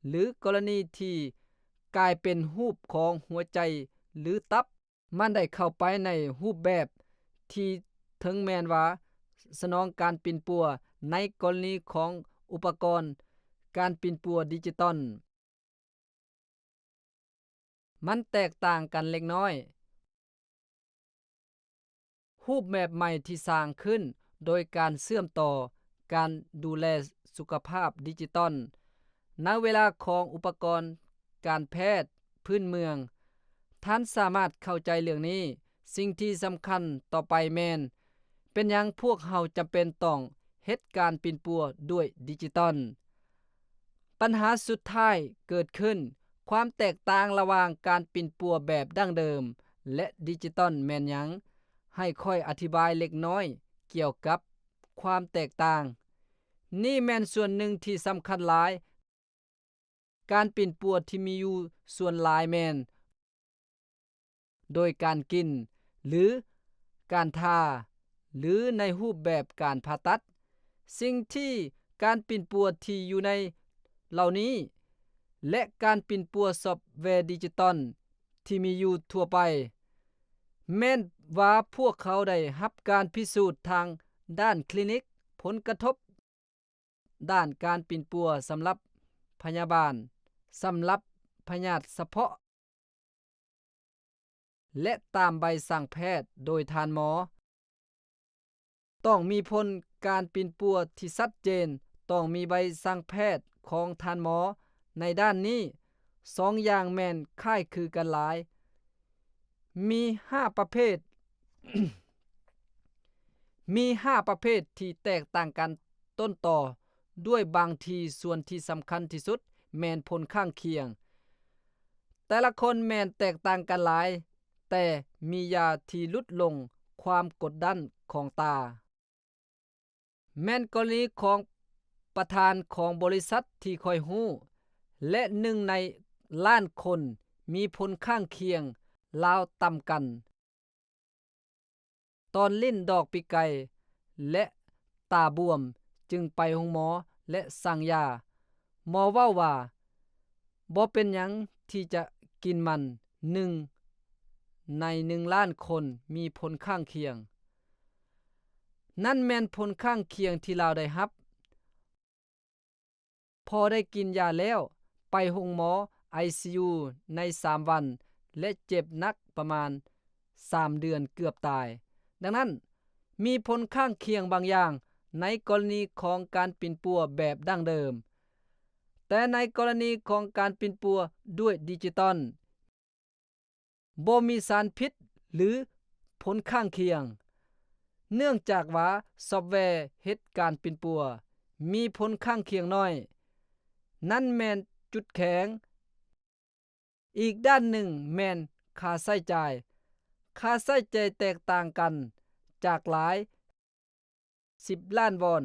ຫຼື ກໍລະນີທີ່ກາຍເປັນຮູບຂອງຫົວໃຈ ຫຼື ຕັບ, ມັນໄດ້ເຂົ້າໄປໃນຮູບແບບທີ່ເຖິງແມ່ນວ່າສະໜອງການປິ່ນປົວໃນກໍລະນີຂອງອຸປະກອນການປິ່ນປົວດິຈິຕອນ. ມັນແຕກຕ່າງກັນເລັກນ້ອຍ. ຮູບແບບໃໝ່ທີ່ສ້າງຂຶ້ນໂດຍການເຊື່ອມຕໍ່ການດູແລສຸຂະພາບດິຈິຕອນໃນເວລາຂອງອຸປະກອນການແພດພື້ນເມືອງ. ທ່ານສາມາດເຂົ້າໃຈເລື່ອງນີ້. ສິ່ງທີ່ສຳຄັນຕໍ່ໄປແມ່ນ ເປັນຫຍັງພວກເຮົາຈຳເປັນຕ້ອງເຮັດການປິ່ນປົວດ້ວຍດິຈິຕອນ? ບັນຫາສຸດທ້າຍເກີດຂຶ້ນ. ຄວາມແຕກຕ່າງລະຫວ່າງການປິ່ນປົວແບບດັ້ງເດີມ ແລະ ດິຈິຕອນແມ່ນຫຍັງ? ໃຫ້ຂ້ອຍອະທິບາຍເລັກນ້ອຍກ່ຽວກັບຄວາມແຕກຕ່າງ. ນີ້ແມ່ນສ່ວນໜຶ່ງທີ່ສຳຄັນຫຼາຍ. ການປິ່ນປົວທີ່ມີຢູ່ສ່ວນຫຼາຍແມ່ນໂດຍການກິນ ຫຼື ການທາ ຫຼື ໃນຮູບແບບການຜ່າຕັດ. ສິ່ງທີ່ການປິ່ນປົວທີ່ຢູ່ໃນເຫຼົ່ານີ້ ແລະ ການປິ່ນປົວຊອບແວດິຈິຕອນທີ່ມີຢູ່ທົ່ວໄປ ແມ່ນວ່າພວກເຂົາໄດ້ຮັບການພິສູດທາງດ້ານຄລີນິກ, ຜົນກະທົບ ດ້ານການປິ່ນປົວສຳລັບພະຍາບານ, ສຳລັບພະຍາດສະເພາະ ແລະ ຕາມໃບສັ່ງແພດໂດຍທ່ານໝໍ. ຕ້ອງມີຜົນການປິ່ນປົວທີ່ຊັດເຈນ, ຕ້ອງມີໃບສັ່ງແພດຂອງທ່ານໝໍໃນດ້ານນີ້. ສອງຢ່າງແມ່ນຄ້າຍຄືກັນຫຼາຍ. ມີຫ້າປະເພດ ມີຫ້າປະເພດທີ່ແຕກຕ່າງກັນຕົ້ນຕໍ, ດ້ວຍບາງທີສ່ວນທີ່ສຳຄັນທີ່ສຸດແມ່ນຜົນຂ້າງຄຽງ. ແຕ່ລະຄົນແມ່ນແຕກຕ່າງກັນຫຼາຍ, ແຕ່ມີຢາທີ່ຫຼຸດລົງຄວາມກົດດັນຂອງຕາ. ແມ່ນກໍລະນີຂອງປະທານຂອງບໍລິສັດທີ່ຂ້ອຍຮູ້ ແລະ ໜຶ່ງໃນລ້ານຄົນມີຜົນຂ້າງຄຽງລາວຕ່ຳກັນ, ຕອນຫຼິ້ນດອກປີກໄກ່ ແລະ ຕາບວມ, ຈຶ່ງໄປໂຮງໝໍ ແລະ ສັ່ງຢາ. ໝໍເວົ້າວ່າ ບໍ່ເປັນຫຍັງທີ່ຈະກິນມັນ, ໜຶ່ງໃນໜຶ່ງລ້ານຄົນມີຜົນຂ້າງຄຽງ. ນັ້ນແມ່ນຜົນຂ້າງຄຽງທີ່ລາວໄດ້ຮັບ. ພໍໄດ້ກິນຢາແລ້ວ, ໄປໂຮງໝໍ ໄອຊີຢູ ໃນສາມວັນ ແລະ ເຈັບໜັກປະມານສາມເດືອນ, ເກືອບຕາຍ. ດັ່ງນັ້ນ, ມີຜົນຂ້າງຄຽງບາງຢ່າງໃນກໍລະນີຂອງການປິ່ນປົວແບບດັ້ງເດີມ, ແຕ່ໃນກໍລະນີຂອງການປິ່ນປົວດ້ວຍດິຈິຕອນ ບໍ່ມີສານພິດ ຫຼື ຜົນຂ້າງຄຽງ, ເນື່ອງຈາກວ່າຊອບແວເຮັດການປິ່ນປົວມີຜົນຂ້າງຄຽງໜ້ອຍ. ນັ້ນແມ່ນຈຸດແຂງ. ອີກດ້ານໜຶ່ງແມ່ນຄ່າໃຊ້ຈ່າຍ. ຄ່າໃຊ້ຈ່າຍແຕກຕ່າງກັນຈາກຫຼາຍສິບລ້ານວອນ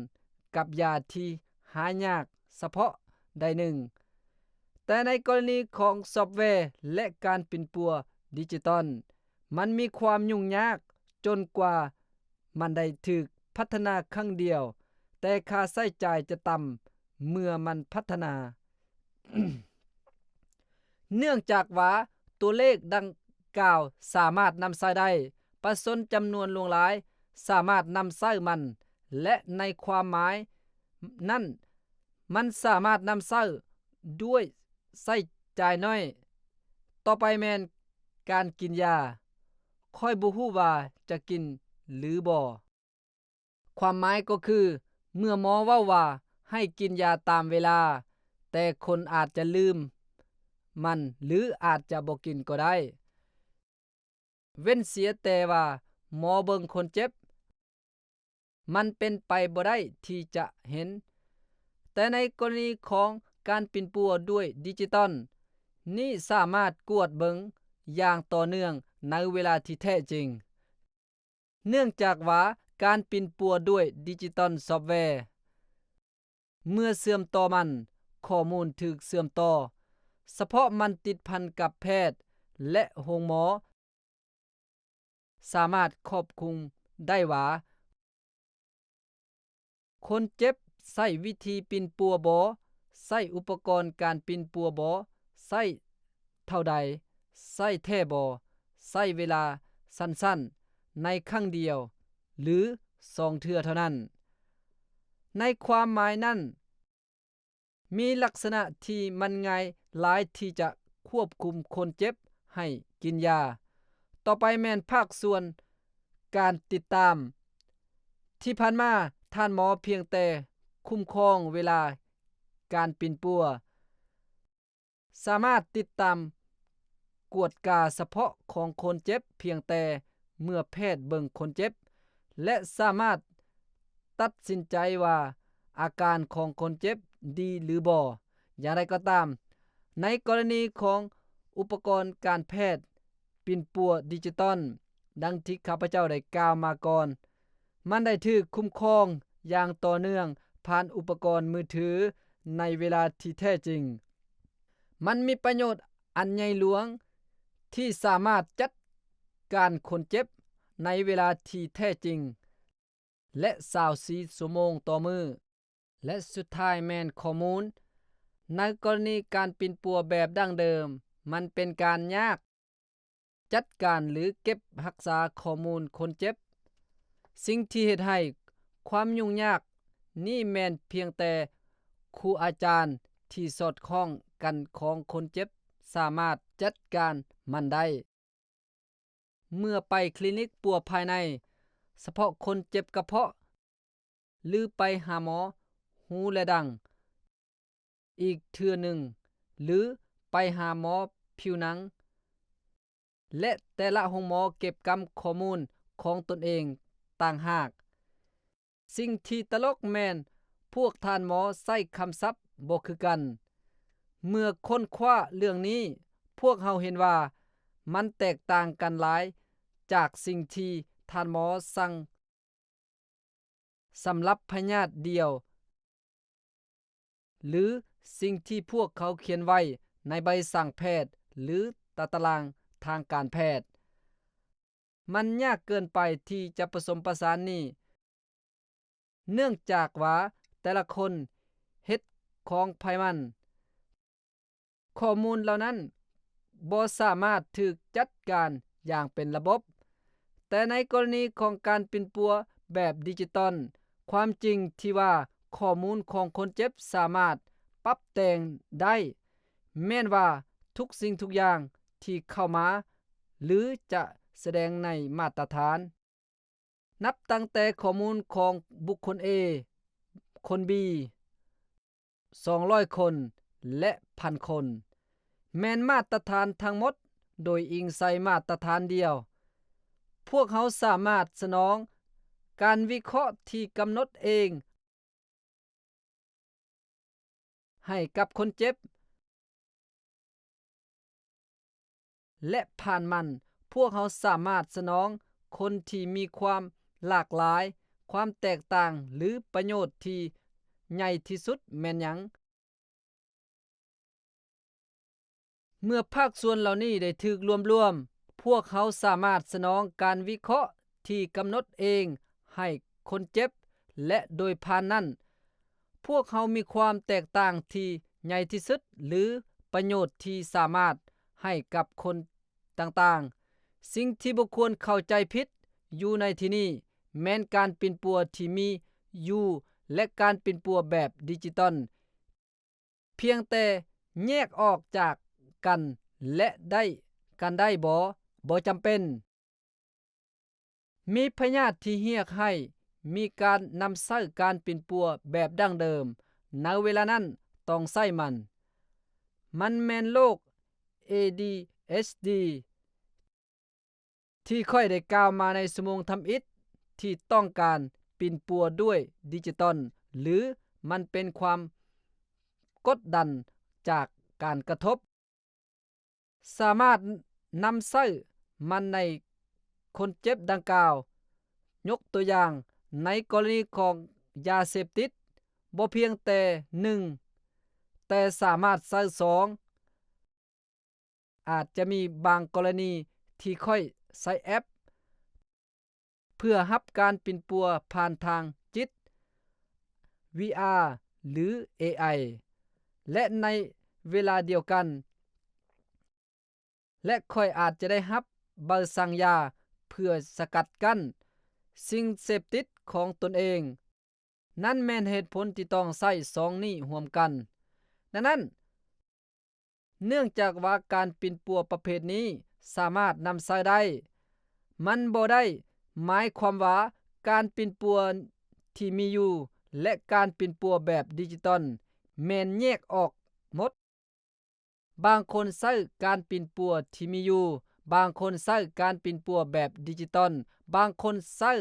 ກັບຢາທີ່ຫາຍາກສະເພາະໃດໜຶ່ງ. ແຕ່ໃນກໍລະນີຂອງຊອບແວ ແລະ ການປິ່ນປົວດິຈິຕອນ, ມັນມີຄວາມຫຍຸ້ງຍາກຈົນກວ່າມັນໄດ້ຖືກພັດທະນາຄັ້ງດຽວ, ແຕ່ຄ່າໃຊ້ຈ່າຍຈະຕ່ຳເມື່ອມັນພັດທະນາ. ເນື່ອງຈາກວ່າຕົວເລກດັ່ງກ່າວສາມາດນຳໃຊ້ໄດ້, ປະຊາຊົນຈຳນວນຫຼວງຫຼາຍສາມາດນຳໃຊ້ມັນ ແລະ ໃນຄວາມໝາຍນັ້ນ, ມັນສາມາດນຳໃຊ້ດ້ວຍໃຊ້ຈ່າຍໜ້ອຍ. ຕໍ່ໄປແມ່ນການກິນຢາ. ຂ້ອຍບໍ່ຮູ້ວ່າຈະກິນຫຼືບໍ່. ຄວາມໝາຍກໍຄື ເມື່ອໝໍເວົ້າວ່າໃຫ້ກິນຢາຕາມເວລາ, ແຕ່ຄົນອາດຈະລືມມັນ ຫຼື ອາດຈະບໍ່ກິນກໍໄດ້, ເວັ້ນເສຍແຕ່ວ່າໝໍເບິ່ງຄົນເຈັບ, ມັນເປັນໄປບໍ່ໄດ້ທີ່ຈະເຫັນ. ແຕ່ໃນກໍລະນີຂອງການປິ່ນປົວດ້ວຍດິຈິຕອນ, ນີ້ສາມາດກວດເບິ່ງຢ່າງຕໍ່ເນື່ອງໃນເວລາທີ່ແທ້ຈິງ. ເນື່ອງຈາກວ່າການປິ່ນປົວດ້ວຍດິຈິຕອນຊອບແວ ເມື່ອເຊື່ອມຕໍ່ມັນ, ຂໍ້ມູນຖືກເຊື່ອມຕໍ່ສະເພາະມັນຕິດພັນກັບແພດ ແລະ ໂຮງໝໍ ສາມາດຄວບຄຸມໄດ້ວ່າ ຄົນເຈັບໃຊ້ວິທີປິ່ນປົວບໍ, ໃຊ້ອຸປະກອນການປິ່ນປົວບໍ, ໃຊ້ເທົ່າໃດ, ໃຊ້ແທ້ບໍ, ໃຊ້ເວລາສັ້ນໆ ໃນຄັ້ງດຽວ ຫຼື ສອງເທື່ອເທົ່ານັ້ນ. ໃນຄວາມໝາຍນັ້ນ, ມີລັກສະນະທີ່ມັນງ່າຍຫຼາຍທີ່ຈະຄວບຄຸມຄົນເຈັບໃຫ້ກິນຢາ. ຕໍ່ໄປແມ່ນພາກສ່ວນການຕິດຕາມ. ທີ່ຜ່ານມາ, ທ່ານໝໍພຽງແຕ່ຄຸ້ມຄອງເວລາການປິ່ນປົວ, ສາມາດຕິດຕາມກວດກາສະເພາະຂອງຄົນເຈັບພຽງແຕ່ເມື່ອແພດເບິ່ງຄົນເຈັບ ແລະ ສາມາດຕັດສິນໃຈວ່າອາການຂອງຄົນເຈັບດີຫຼືບໍ່. ຢ່າງໃດກໍຕາມ, ໃນກໍລະນີຂອງອຸປະກອນການແພດປິ່ນປົວດິຈິຕອນ, ດັ່ງທີ່ຂ້າພະເຈົ້າໄດ້ກ່າວມາກ່ອນ, ມັນໄດ້ຖືກຄຸ້ມຄອງຢ່າງຕໍ່ເນື່ອງຜ່ານອຸປະກອນມືຖືໃນເວລາທີ່ແທ້ຈິງ. ມັນມີປະໂຫຍດອັນໃຫຍ່ຫຼວງທີ່ສາມາດຈັດການຄົນເຈັບໃນເວລາທີ່ແທ້ຈິງ ແລະ ຊາວສີ່ຊົ່ວໂມງຕໍ່ມື້. ແລະ ສຸດທ້າຍແມ່ນຂໍ້ມູນ. ໃນກໍລະນີການປິ່ນປົວແບບດັ້ງເດີມ, ມັນເປັນການຍາກ ຈັດການ ຫຼື ເກັບຮັກສາຂໍ້ມູນຄົນເຈັບ. ສິ່ງທີ່ເຮັດໃຫ້ຄວາມຫຍຸ້ງຍາກນີ້ແມ່ນພຽງແຕ່ຄູອາຈານທີ່ສອດຄ່ອງກັນຂອງຄົນເຈັບສາມາດຈັດການມັນໄດ້. ເມື່ອໄປຄລີນິກປົວພາຍໃນສະເພາະຄົນເຈັບກະເພາະ ຫຼື ໄປຫາໝໍຫູ ແລະ ດັງ ອີກເທື່ອໜຶ່ງ ຫຼື ໄປຫາໝໍຜິວໜັງ ແລະ ແຕ່ລະໂຮງໝໍເກັບກຳຂໍ້ມູນຂອງຕົນເອງຕ່າງຫາກ. ສິ່ງທີ່ຕະຫຼົກແມ່ນພວກທ່ານໝໍໃຊ້ຄຳສັບບໍ່ຄືກັນ. ເມື່ອຄົ້ນຄວ້າເລື່ອງນີ້, ພວກເຮົາເຫັນວ່າມັນແຕກຕ່າງກັນຫຼາຍຈາກສິ່ງທີ່ທ່ານໝໍສັ່ງ ສຳລັບພະຍາດດຽວ ຫຼື ສິ່ງທີ່ພວກເຂົາຂຽນໄວ້ໃນໃບສັ່ງແພດ ຫຼື ຕາຕະລາງທາງການແພດ. ມັນຍາກເກີນໄປທີ່ຈະປະສົມປະສານນີ້, ເນື່ອງຈາກວ່າແຕ່ລະຄົນເຮັດຂອງໃຜມັນ. ຂໍ້ມູນເຫຼົ່ານັ້ນບໍ່ສາມາດຖືກຈັດການຢ່າງເປັນລະບົບ. ແຕ່ໃນກໍລະນີຂອງການປິ່ນປົວແບບດິຈິຕອນ, ຄວາມຈິງທີ່ວ່າຂໍ້ມູນຂອງຄົນເຈັບສາມາດປັບແຕ່ງໄດ້ ແມ່ນວ່າທຸກສິ່ງທຸກຢ່າງທີ່ເຂົ້າມາ ຫຼື ຈະສະແດງໃນມາດຕະຖານ. ນັບຕັ້ງແຕ່ຂໍ້ມູນຂອງບຸກຄົນ A, ຄົນ B, ສອງຮ້ອຍຄົນ ແລະ ພັນຄົນ ແມ່ນມາດຕະຖານທັງໝົດໂດຍອີງໃສ່ມາດຕະຖານດຽວ. ພວກເຮົາສາມາດສະໜອງການວິເຄາະທີ່ກຳນົດເອງ ໃຫ້ກັບຄົນເຈັບ ແລະ ຜ່ານມັນ, ພວກເຮົາສາມາດສະໜອງຄົນທີ່ມີຄວາມຫຼາກຫຼາຍ, ຄວາມແຕກຕ່າງ ຫຼື ປະໂຫຍດທີ່ໃຫຍ່ທີ່ສຸດແມ່ນຫຍັງ. ເມື່ອພາກສ່ວນເຫຼົ່ານີ້ໄດ້ຖືກລວມລວມ, ພວກເຮົາສາມາດສະໜອງການວິເຄາະທີ່ກຳນົດເອງໃຫ້ຄົນເຈັບ ແລະ ໂດຍຜ່ານນັ້ນ, ພວກເຮົາມີຄວາມແຕກຕ່າງທີ່ໃຫຍ່ທີ່ສຸດ ຫຼື ປະໂຫຍດທີ່ສາມາດໃຫ້ກັບຄົນຕ່າງ ສິ່ງທີ່ບໍ່ຄວນເຂົ້າໃຈຜິດຢູ່ໃນທີ່ນີ້ ແມ່ນການປິ່ນປົວທີ່ມີຢູ່ ແລະ ການປິ່ນປົວແບບດິຈິຕອນ ພຽງແຕ່ແຍກອອກຈາກກັນ ແລະ ໄດ້ກັນໄດ້ບໍ່? ບໍ່ຈຳເປັນ. ມີພະຍາດທີ່ຮຽກໃຫ້ມີການນຳໃຊ້ການປິ່ນປົວແບບດັ້ງເດີມ ໃນເວລານັ້ນຕ້ອງໃຊ້ມັນ. ມັນແມ່ນໂລກ ເອດີເອັດດີ ທີ່ຂ້ອຍໄດ້ກ່າວມາໃນຊົ່ວໂມງທຳອິດ ທີ່ຕ້ອງການປິ່ນປົວດ້ວຍດິຈິຕອນ ຫຼື ມັນເປັນຄວາມກົດດັນຈາກການກະທົບ. ສາມາດນຳໃຊ້ມັນໃນຄົນເຈັບດັ່ງກ່າວ. ຍົກຕົວຢ່າງ, ໃນກໍລະນີຂອງຢາເສບຕິດ, ບໍ່ພຽງແຕ່ໜຶ່ງ, ແຕ່ສາມາດໃຊ້ສອງ. ອາດຈະມີບາງກໍລະນີທີ່ຂ້ອຍໃຊ້ແອັບ ເພື່ອຮັບການປິ່ນປົວຜ່ານທາງຈິດ, ວີອາ ຫຼື ເອໄອ ແລະ ໃນເວລາດຽວກັນ ແລະ ຂ້ອຍອາດຈະໄດ້ຮັບໃບສັ່ງຢາເພື່ອສະກັດກັ້ນສິ່ງເສບຕິດຂອງຕົນເອງ. ນັ້ນແມ່ນເຫດຜົນທີ່ຕ້ອງໃຊ້ສອງນີ້ຮ່ວມກັນ. ດັ່ງນັ້ນ, ເນື່ອງຈາກວ່າການປິ່ນປົວປະເພດນີ້ສາມາດນຳໃຊ້ໄດ້, ມັນບໍ່ໄດ້ໝາຍຄວາມວ່າການປິ່ນປົວທີ່ມີຢູ່ ແລະ ການປິ່ນປົວແບບດິຈິຕອນແມ່ນແຍກອອກໝົດ. ບາງຄົນໃຊ້ການປິ່ນປົວທີ່ມີຢູ່, ບາງຄົນໃຊ້ການປິ່ນປົວແບບດິຈິຕອນ, ບາງຄົນໃຊ້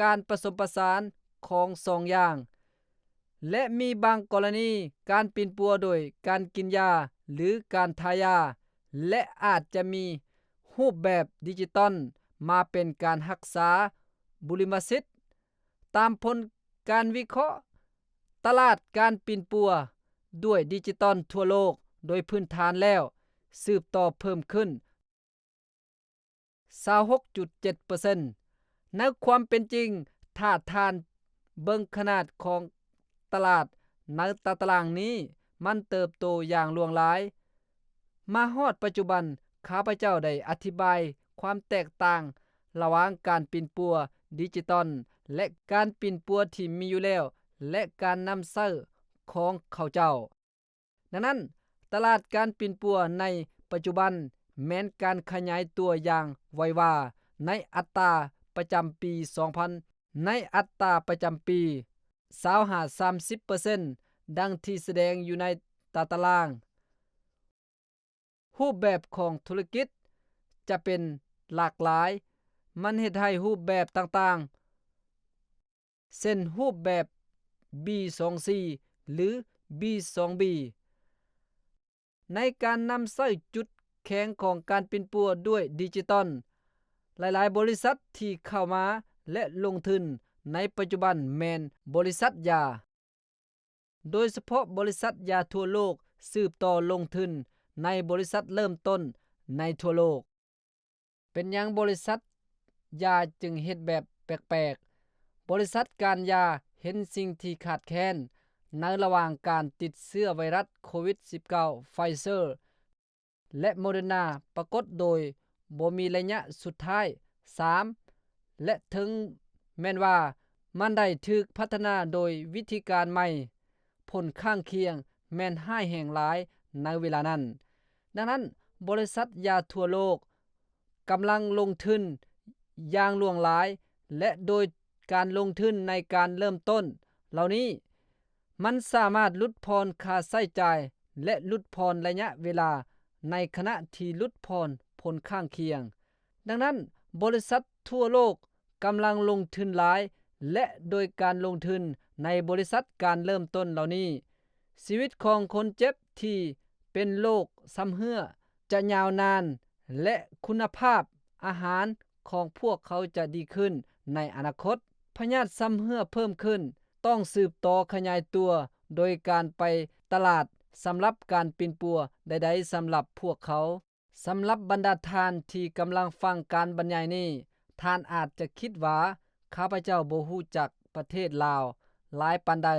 ການປະສົມປະສານຂອງສອງຢ່າງ. ແລະ ມີບາງກໍລະນີການປິ່ນປົວໂດຍການກິນຢາ ຫຼື ການທາຢາ ແລະ ອາດຈະມີຮູບແບບດິຈິຕອນມາເປັນການຮັກສາບຸລິມະສິດ. ຕາມຜົນການວິເຄາະ, ຕະຫຼາດການປິ່ນປົວດ້ວຍດິຈິຕອນທົ່ວໂລກໂດຍພື້ນຖານແລ້ວສືບຕໍ່ເພີ່ມຂຶ້ນ ຊາວຫົກຈຸດເຈັດເປີເຊັນ. ໃນຄວາມເປັນຈິງ, ຖ້າທ່ານເບິ່ງຂະໜາດຂອງຕະຫຼາດໃນຕາຕະລາງນີ້, ມັນເຕີບໂຕຢ່າງຫຼວງຫຼາຍ. ມາຮອດປັດຈຸບັນ, ຂ້າພະເຈົ້າໄດ້ອະທິບາຍຄວາມແຕກຕ່າງລະຫວ່າງການປິ່ນປົວດິຈິຕອນ ແລະ ການປິ່ນປົວທີ່ມີຢູ່ແລ້ວ ແລະ ການນຳໃຊ້ຂອງເຂົາເຈົ້າ. ດັ່ງນັ້ນ, ຕະຫຼາດການປິ່ນປົວໃນປັດຈຸບັນແມ່ນການຂະຫຍາຍຕົວຢ່າງໄວວາໃນອັດຕາປະຈຳປີສອງພັນ, ໃນອັດຕາປະຈຳປີຊາວຫາສາມສິບເປີເຊັນ ດັ່ງທີ່ສະແດງຢູ່ໃນຕາຕະລາງ. ຮູບແບບຂອງທຸລະກິດຈະເປັນຫຼາກຫຼາຍ. ມັນເຮັດໃຫ້ຮູບແບບຕ່າງໆ ເຊັ່ນ ຮູບແບບ ບີສອງຊີ ຫຼື ບີສອງບີ ໃນການນຳໃຊ້ຈຸດແຂງຂອງການປິ່ນປົວດ້ວຍດິຈິຕອນ. ຫຼາຍໆບໍລິສັດທີ່ເຂົ້າມາ ແລະ ລົງທຶນໃນປັດຈຸບັນແມ່ນບໍລິສັດຢາ. ໂດຍສະເພາະບໍລິສັດຢາທົ່ວໂລກສືບຕໍ່ລົງທຶນໃນບໍລິສັດເລີ່ມຕົ້ນໃນທົ່ວໂລກ. ເປັນຫຍັງບໍລິສັດຢາຈຶ່ງເຮັດແບບແປກໆ? ບໍລິສັດການຢາເຫັນສິ່ງທີ່ຂາດແຄນໃນລະຫວ່າງການຕິດເຊື້ອໄວຣັສໂຄວິດສິບເກົ້າ Pfizer ແລະ Moderna ປາກົດໂດຍບໍ່ມີໄລຍະສຸດທ້າຍ. ສາມ ແລະ ເຖິງແມ່ນວ່າມັນໄດ້ຖືກພັດທະນາໂດຍວິທີການໃໝ່, ຜົນຂ້າງຄຽງແມ່ນຮ້າຍແຮງຫຼາຍໃນເວລານັ້ນ. ດັ່ງນັ້ນ, ບໍລິສັດຢາທົ່ວໂລກກຳລັງລົງທຶນຢ່າງຫຼວງຫຼາຍ ແລະ ໂດຍການລົງທຶນໃນການເລີ່ມຕົ້ນເຫຼົ່ານີ້, ມັນສາມາດຫຼຸດຜ່ອນຄ່າໃຊ້ຈ່າຍ ແລະ ຫຼຸດຜ່ອນໄລຍະເວລາໃນຂະນະທີ່ຫຼຸດຜ່ອນຜົນຂ້າງຄຽງ. ດັ່ງນັ້ນ, ບໍລິສັດທົ່ວໂລກກຳລັງລົງທຶນຫຼາຍ ແລະ ໂດຍການລົງທຶນໃນບໍລິສັດການເລີ່ມຕົ້ນເຫຼົ່ານີ້, ຊີວິດຂອງຄົນເຈັບທີ່ເປັນໂລກຊຳເຮື້ອຈະຍາວນານ ແລະ ຄຸນນະພາບອາຫານຂອງພວກເຂົາຈະດີຂຶ້ນໃນອະນາຄົດ. ພະຍາດຊຳເຮື້ອເພີ່ມຂຶ້ນ, ຕ້ອງສືບຕໍ່ຂະຫຍາຍຕົວໂດຍການໄປຕະຫຼາດສຳລັບການປິ່ນປົວໃດໆສຳລັບພວກເຂົາ. ສຳລັບບັນດາທ່ານທີ່ກຳລັງຟັງການບັນຍາຍນີ້, ທ່ານອາດຈະຄິດວ່າຂ້າພະເຈົ້າບໍ່ຮູ້ຈັກປະເທດລາວຫຼາຍປານໃດ.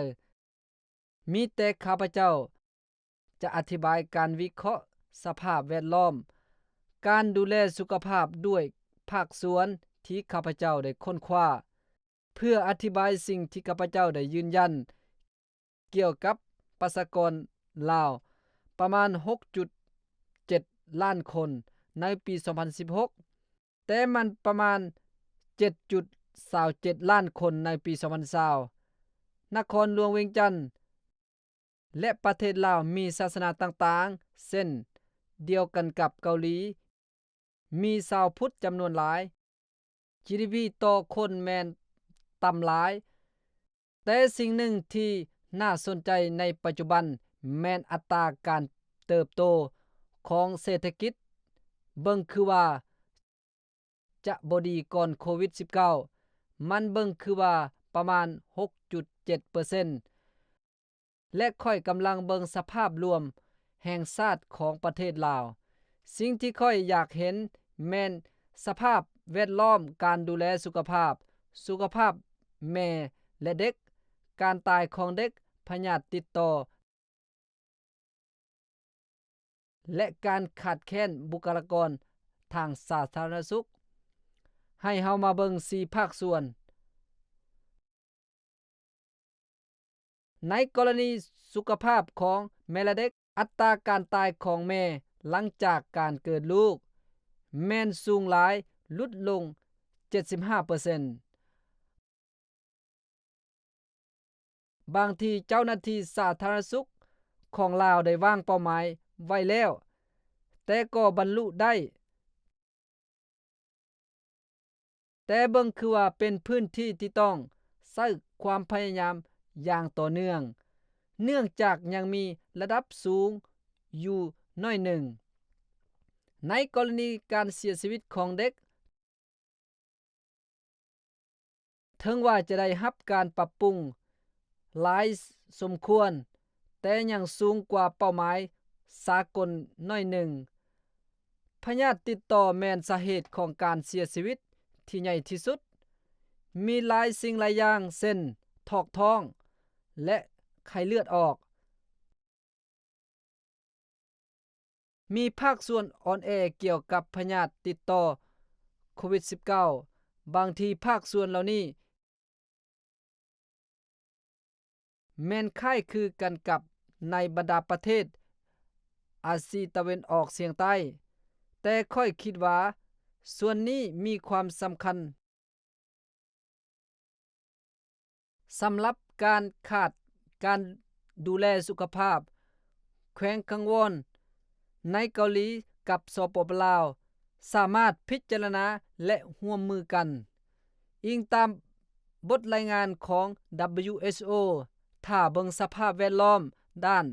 ມີແຕ່ຂ້າພະເຈົ້າຈະອະທິບາຍການວິເຄາະສະພາບແວດລ້ອມ, ການດູແລສຸຂະພາບດ້ວຍ ພາກສ່ວນທີ່ຂ້າພະເຈົ້າໄດ້ຄົ້ນຄວ້າ ເພື່ອອະທິບາຍສິ່ງທີ່ຂ້າພະເຈົ້າໄດ້ຢືນຢັນກ່ຽວກັບປະຊາກອນລາວປະມານຫົກຈຸດເຈັດລ້ານຄົນໃນປີສອງພັນສິບຫົກ ແຕ່ມັນປະມານເຈັດຈຸດຊາວເຈັດລ້ານຄົນໃນປີສອງພັນຊາວ. ນະຄອນຫຼວງວຽງຈັນ ແລະ ປະເທດລາວມີສາສະໜາຕ່າງໆ ເຊັ່ນດຽວກັນກັບເກົາຫຼີ ມີຊາວພຸດຈຳນວນຫຼາຍ, ຈີດີພີຕໍ່ຄົນແມ່ນຕ່ຳຫຼາຍ, ແຕ່ສິ່ງໜຶ່ງທີ່ໜ້າສົນໃຈໃນປັດຈຸບັນແມ່ນອັດຕາການເຕີບໂຕຂອງເສດຖະກິດ ເບິ່ງຄືວ່າຈະບໍ່ດີກ່ອນໂຄວິດສິບເກົ້າ ມັນເບິ່ງຄືວ່າປະມານຫົກຈຸດເຈັດເປີເຊັນ ແລະ ຂ້ອຍກຳລັງເບິ່ງສະພາບລວມແຫ່ງຊາດຂອງປະເທດລາວ. ສິ່ງທີ່ຂ້ອຍຢາກເຫັນແມ່ນສະພາບແວດລ້ອມ, ການດູແລສຸຂະພາບ, ສຸຂະພາບແມ່ ແລະ ເດັກ, ການຕາຍຂອງເດັກ, ພະຍາດຕິດຕໍ່ ແລະ ການຂາດແຄນບຸກຄະລາກອນທາງສາທາລະນະສຸກ. ໃຫ້ເຮົາມາເບິ່ງສີ່ພາກສ່ວນ. ໃນກໍລະນີສຸຂະພາບຂອງແມ່ ແລະ ເດັກ, ອັດຕາການຕາຍຂອງແມ່ຫຼັງຈາກການເກີດລູກ ແມ່ນສູງຫຼາຍ, ຫຼຸດລົງເຈັດສິບຫ້າເປີເຊັນ. ບາງທີເຈົ້າໜ້າທີ່ສາທາລະນະສຸກຂອງລາວໄດ້ວາງເປົ້າໝາຍໄວ້ແລ້ວ, ແຕ່ກໍບັນລຸໄດ້. ແຕ່ເບິ່ງຄືວ່າເປັນພື້ນທີ່ທີ່ຕ້ອງໃຊ້ຄວາມພະຍາຍາມຢ່າງຕໍ່ເນື່ອງ, ເນື່ອງຈາກຍັງມີລະດັບສູງຢູ່ໜ້ອຍໜຶ່ງ. ໃນກໍລະນີການເສຍຊີວິດຂອງເດັກ, ເຖິງວ່າຈະໄດ້ຮັບການປັບປຸງຫຼາຍສົມຄວນ, ແຕ່ຍັງສູງກວ່າເປົ້າໝາຍສາກົນໜ້ອຍໜຶ່ງ. ພະຍາດຕິດຕໍ່ແມ່ນສາເຫດຂອງການເສຍຊີວິດທີ່ໃຫຍ່ທີ່ສຸດ. ມີຫຼາຍສິ່ງຫຼາຍຢ່າງ ເຊັ່ນ ຖອກທ້ອງ ແລະ ໄຂ້ເລືອດອອກ. ມີພາກສ່ວນອ່ອນແອກ່ຽວກັບພະຍາດຕິດຕໍ່ໂຄວິດສິບເກົ້າ. ບາງທີພາກສ່ວນເຫຼົ່ານີ້ແມ່ນຄ້າຍຄືກັນກັບໃນບັນດາປະເທດອາຊີຕາເວັນອອກສຽງໃຕ້, ແຕ່ຂ້ອຍຄິດວ່າສ່ວນນີ້ມີຄວາມສຳຄັນ ສຳລັບການຂາດການດູແລສຸຂະພາບ, ແຂວງຄັງວອນໃນເກົາຫຼີກັບ ສປປ ລາວ ສາມາດພິຈາລະນາ ແລະ ຮ່ວມມືກັນ. ອີງຕາມບົດລາຍງານຂອງ ດັບເບິນຢູ ເອັຈ ໂອ ຖ້າເບິ່ງສະພາບແວດລ້ອມດ້ານ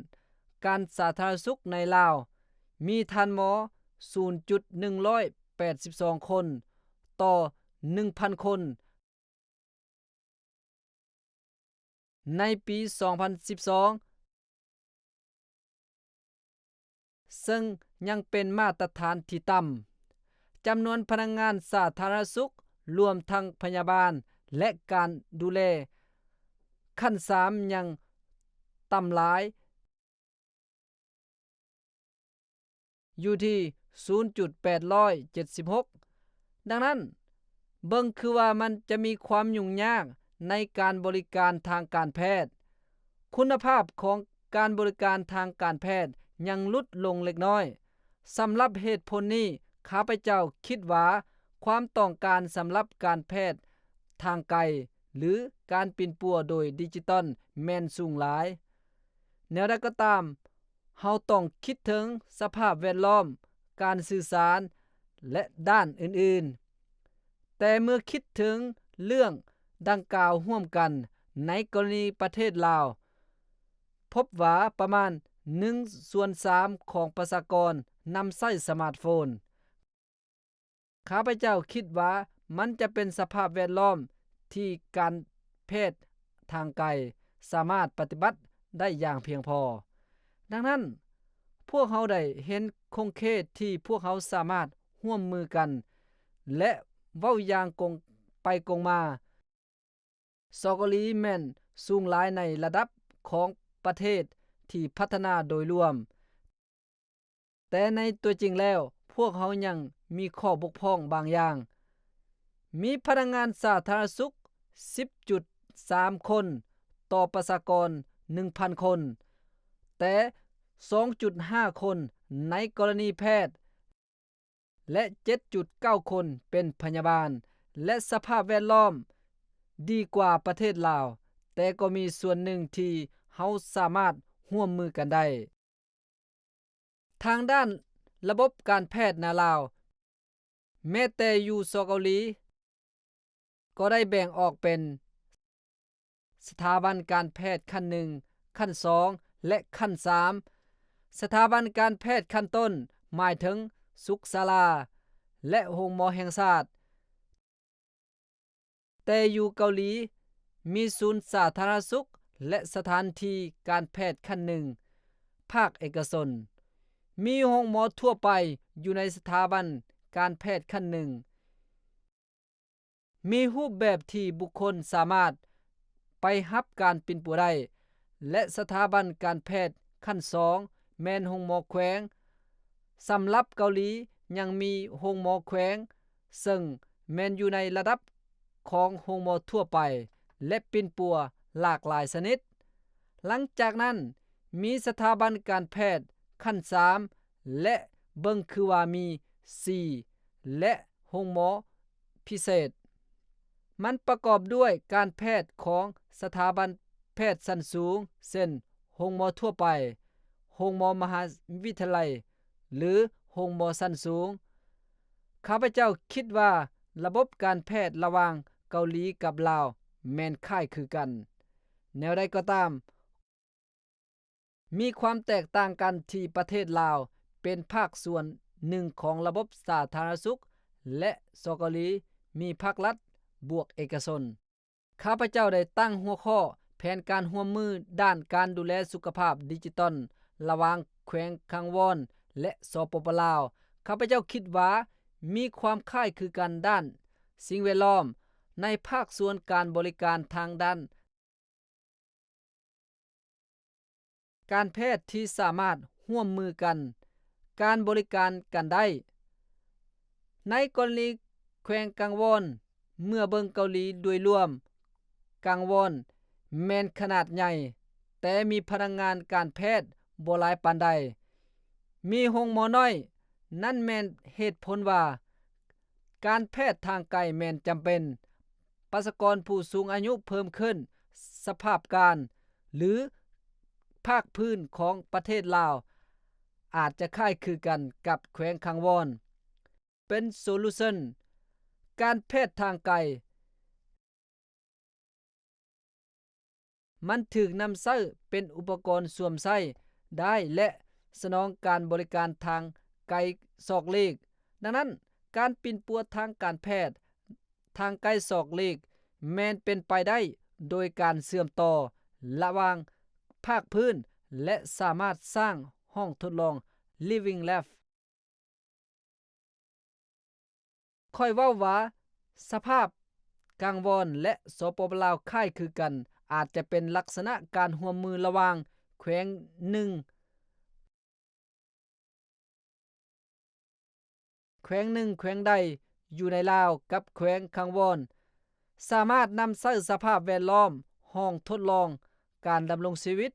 ການສາທາລະນະສຸກໃນລາວ ມີທ່ານໝໍສູນຈຸດໜຶ່ງຮ້ອຍແປດສິບສອງຄົນຕໍ່ໜຶ່ງພັນຄົນ ໃນປີສອງພັນສິບສອງ ເຊິ່ງຍັງເປັນມາດຕະຖານທີ່ຕ່ຳ. ຈຳນວນພະນັກງານສາທາລະນະສຸກ, ລວມທັງພະຍາບານ ແລະ ການດູແລຂັ້ນສາມ ຍັງຕ່ຳຫຼາຍ ຢູ່ທີ່ສູນຈຸດແປດຮ້ອຍເຈັດສິບຫົກ. ດັ່ງນັ້ນ, ເບິ່ງຄືວ່າມັນຈະມີຄວາມຫຍຸ້ງຍາກໃນການບໍລິການທາງການແພດ. ຄຸນນະພາບຂອງການບໍລິການທາງການແພດຍັງຫຼຸດລົງເລັກນ້ອຍ. ສຳລັບເຫດຜົນນີ້, ຂ້າພະເຈົ້າຄິດວ່າຄວາມຕ້ອງການສຳລັບການແພດທາງໄກ ຫຼື ການປິ່ນປົວໂດຍດິຈິຕອນແມ່ນສູງຫຼາຍ. ແນວໃດກໍຕາມ, ເຮົາຕ້ອງຄິດເຖິງສະພາບແວດລ້ອມ, ການສື່ສານ ແລະ ດ້ານອື່ນໆ. ແຕ່ເມື່ອຄິດເຖິງເລື່ອງດັ່ງກ່າວຮ່ວມກັນ, ໃນກໍລະນີປະເທດລາວ, ພົບວ່າປະມານໜຶ່ງສ່ວນສາມຂອງປະຊາກອນນຳໃຊ້ສະມາດໂຟນ. ຂ້າພະເຈົ້າຄິດວ່າມັນຈະເປັນສະພາບແວດລ້ອມທີ່ການແພດທາງໄກສາມາດປະຕິບັດໄດ້ຢ່າງພຽງພໍ. ດັ່ງນັ້ນ, ພວກເຮົາໄດ້ເຫັນຂົງເຂດທີ່ພວກເຮົາສາມາດຮ່ວມມືກັນ ແລະ ເວົ້າຢ່າງກົງໄປກົງມາ. ສອກອລີແມ່ນສູງຫຼາຍໃນລະດັບຂອງປະເທດທີ່ພັດທະນາໂດຍລວມ, ແຕ່ໃນຕົວຈິງແລ້ວ, ພວກເຮົາຍັງມີຂໍ້ບົກຜ່ອງບາງຢ່າງ. ມີພະນັກງານສາທາລະນະສຸກສິບຈຸດສາມຄົນຕໍ່ປະຊາກອນໜຶ່ງພັນຄົນ, ແຕ່ສອງຈຸດຫ້າຄົນໃນກໍລະນີແພດ ແລະ ເຈັດຈຸດເກົ້າຄົນເປັນພະຍາບານ ແລະ ສະພາບແວດລ້ອມດີກວ່າປະເທດລາວ, ແຕ່ກໍມີສ່ວນໜຶ່ງທີ່ເຮົາສາມາດຮ່ວມມືກັນໄດ້. ທາງດ້ານລະບົບການແພດໃນລາວ, ແມ້ແຕ່ຢູ່ ສ ເກົາຫຼີ ກໍໄດ້ແບ່ງອອກເປັນສະຖາບັນການແພດຂັ້ນໜຶ່ງ, ຂັ້ນສອງ ແລະ ຂັ້ນສາມ. ສະຖາບັນການແພດຂັ້ນຕົ້ນໝາຍເຖິງສຸກສາລາ ແລະ ໂຮງໝໍແຫ່ງຊາດ. ແຕ່ຢູ່ເກົາຫຼີ ມີສູນສາທາລະນະສຸກ ແລະ ສະຖານທີ່ການແພດຂັ້ນໜຶ່ງພາກເອກະຊົນ, ມີໂຮງໝໍທົ່ວໄປຢູ່ໃນສະຖາບັນການແພດຂັ້ນໜຶ່ງ, ມີຮູບແບບທີ່ບຸກຄົນສາມາດໄປຮັບການປິ່ນປົວໄດ້ ແລະ ສະຖາບັນການແພດຂັ້ນສອງແມ່ນໂຮງໝໍແຂວງ. ສຳລັບເກົາຫຼີຍັງມີໂຮງໝໍແຂວງ ເຊິ່ງແມ່ນຢູ່ໃນລະດັບຂອງໂຮງໝໍທົ່ວໄປ ແລະ ປິ່ນປົວຫຼາກຫຼາຍຊະນິດ. ຫຼັງຈາກນັ້ນ ມີສະຖາບັນການແພດຂັ້ນສາມ ແລະ ເບິ່ງຄືວ່າມີສີ່ ແລະ ໂຮງໝໍພິເສດ. ມັນປະກອບດ້ວຍການແພດຂອງສະຖາບັນແພດຊັ້ນສູງ ເຊັ່ນ ໂຮງໝໍທົ່ວໄປ, ໂຮງໝໍມະຫາວິທະຍາໄລ ຫຼື ໂຮງໝໍຊັ້ນສູງ. ຂ້າພະເຈົ້າຄິດວ່າລະບົບການແພດລະຫວ່າງເກົາຫຼີກັບລາວແມ່ນຄ້າຍຄືກັນ. ແນວໃດກໍຕາມ, ມີຄວາມແຕກຕ່າງກັນທີ່ປະເທດລາວເປັນພາກສ່ວນໜຶ່ງຂອງລະບົບສາທາລະນະສຸກ ແລະ ສ ເກົາຫຼີມີພາກລັດບວກເອກະຊົນ. ຂ້າພະເຈົ້າໄດ້ຕັ້ງຫົວຂໍ້ແຜນການຮ່ວມມືດ້ານການດູແລສຸຂະພາບດິຈິຕອນລະຫວ່າງແຂວງຄຳວອນ ແລະ ສປປ ລາວ. ຂ້າພະເຈົ້າຄິດວ່າມີຄວາມຄ້າຍຄືກັນດ້ານສິ່ງແວດລ້ອມໃນພາກສ່ວນການບໍລິການທາງດ້ານ ການແພດທີ່ສາມາດຮ່ວມມືກັນ, ການບໍລິການກັນໄດ້. ໃນກໍລະນີແຂວງກາງວອນ, ເມື່ອເບິ່ງເກົາຫຼີໂດຍລວມ, ກາງວອນແມ່ນຂະໜາດໃຫຍ່, ແຕ່ມີພະນັກງານການແພດບໍ່ຫຼາຍປານໃດ, ມີໂຮງໝໍນ້ອຍ. ນັ້ນແມ່ນເຫດຜົນວ່າ ການແພດທາງໄກແມ່ນຈຳເປັນ. ປະຊາກອນຜູ້ສູງອາຍຸເພີ່ມຂຶ້ນ, ສະພາບການ ຫຼື ພາກພື້ນຂອງປະເທດລາວອາດຈະຄ້າຍຄືກັນກັບແຂວງຄຳວອນ. ເປັນໂຊລູຊັນ ການແພດທາງໄກ. ມັນຖືກນຳໃຊ້ເປັນອຸປະກອນຊວມໃຊ້ໄດ້ ແລະ ສະໜອງການບໍລິການທາງໄກສອກຫຼີກ. ດັ່ງນັ້ນ, ການປິ່ນປົວທາງການແພດທາງໄກສອກຫຼີກແມ່ນເປັນໄປໄດ້ໂດຍການເຊື່ອມຕໍ່ລະຫວ່າງພາກພື້ນ ແລະ ສາມາດສ້າງຫ້ອງທົດລອງ Living Lab. ຂ້ອຍເວົ້າວ່າສະພາບກາງວອນ ແລະ ສປປ ລາວຄ້າຍຄືກັນ, ອາດຈະເປັນລັກສະນະການຮ່ວມມືລະຫວ່າງແຂວງໜຶ່ງ, ແຂວງໜຶ່ງແຂວງໃດຢູ່ໃນລາວກັບແຂວງຄຳວອນ ສາມາດນຳໃຊ້ສະພາບແວດລ້ອມຫ້ອງທົດລອງການດຳລົງຊີວິດ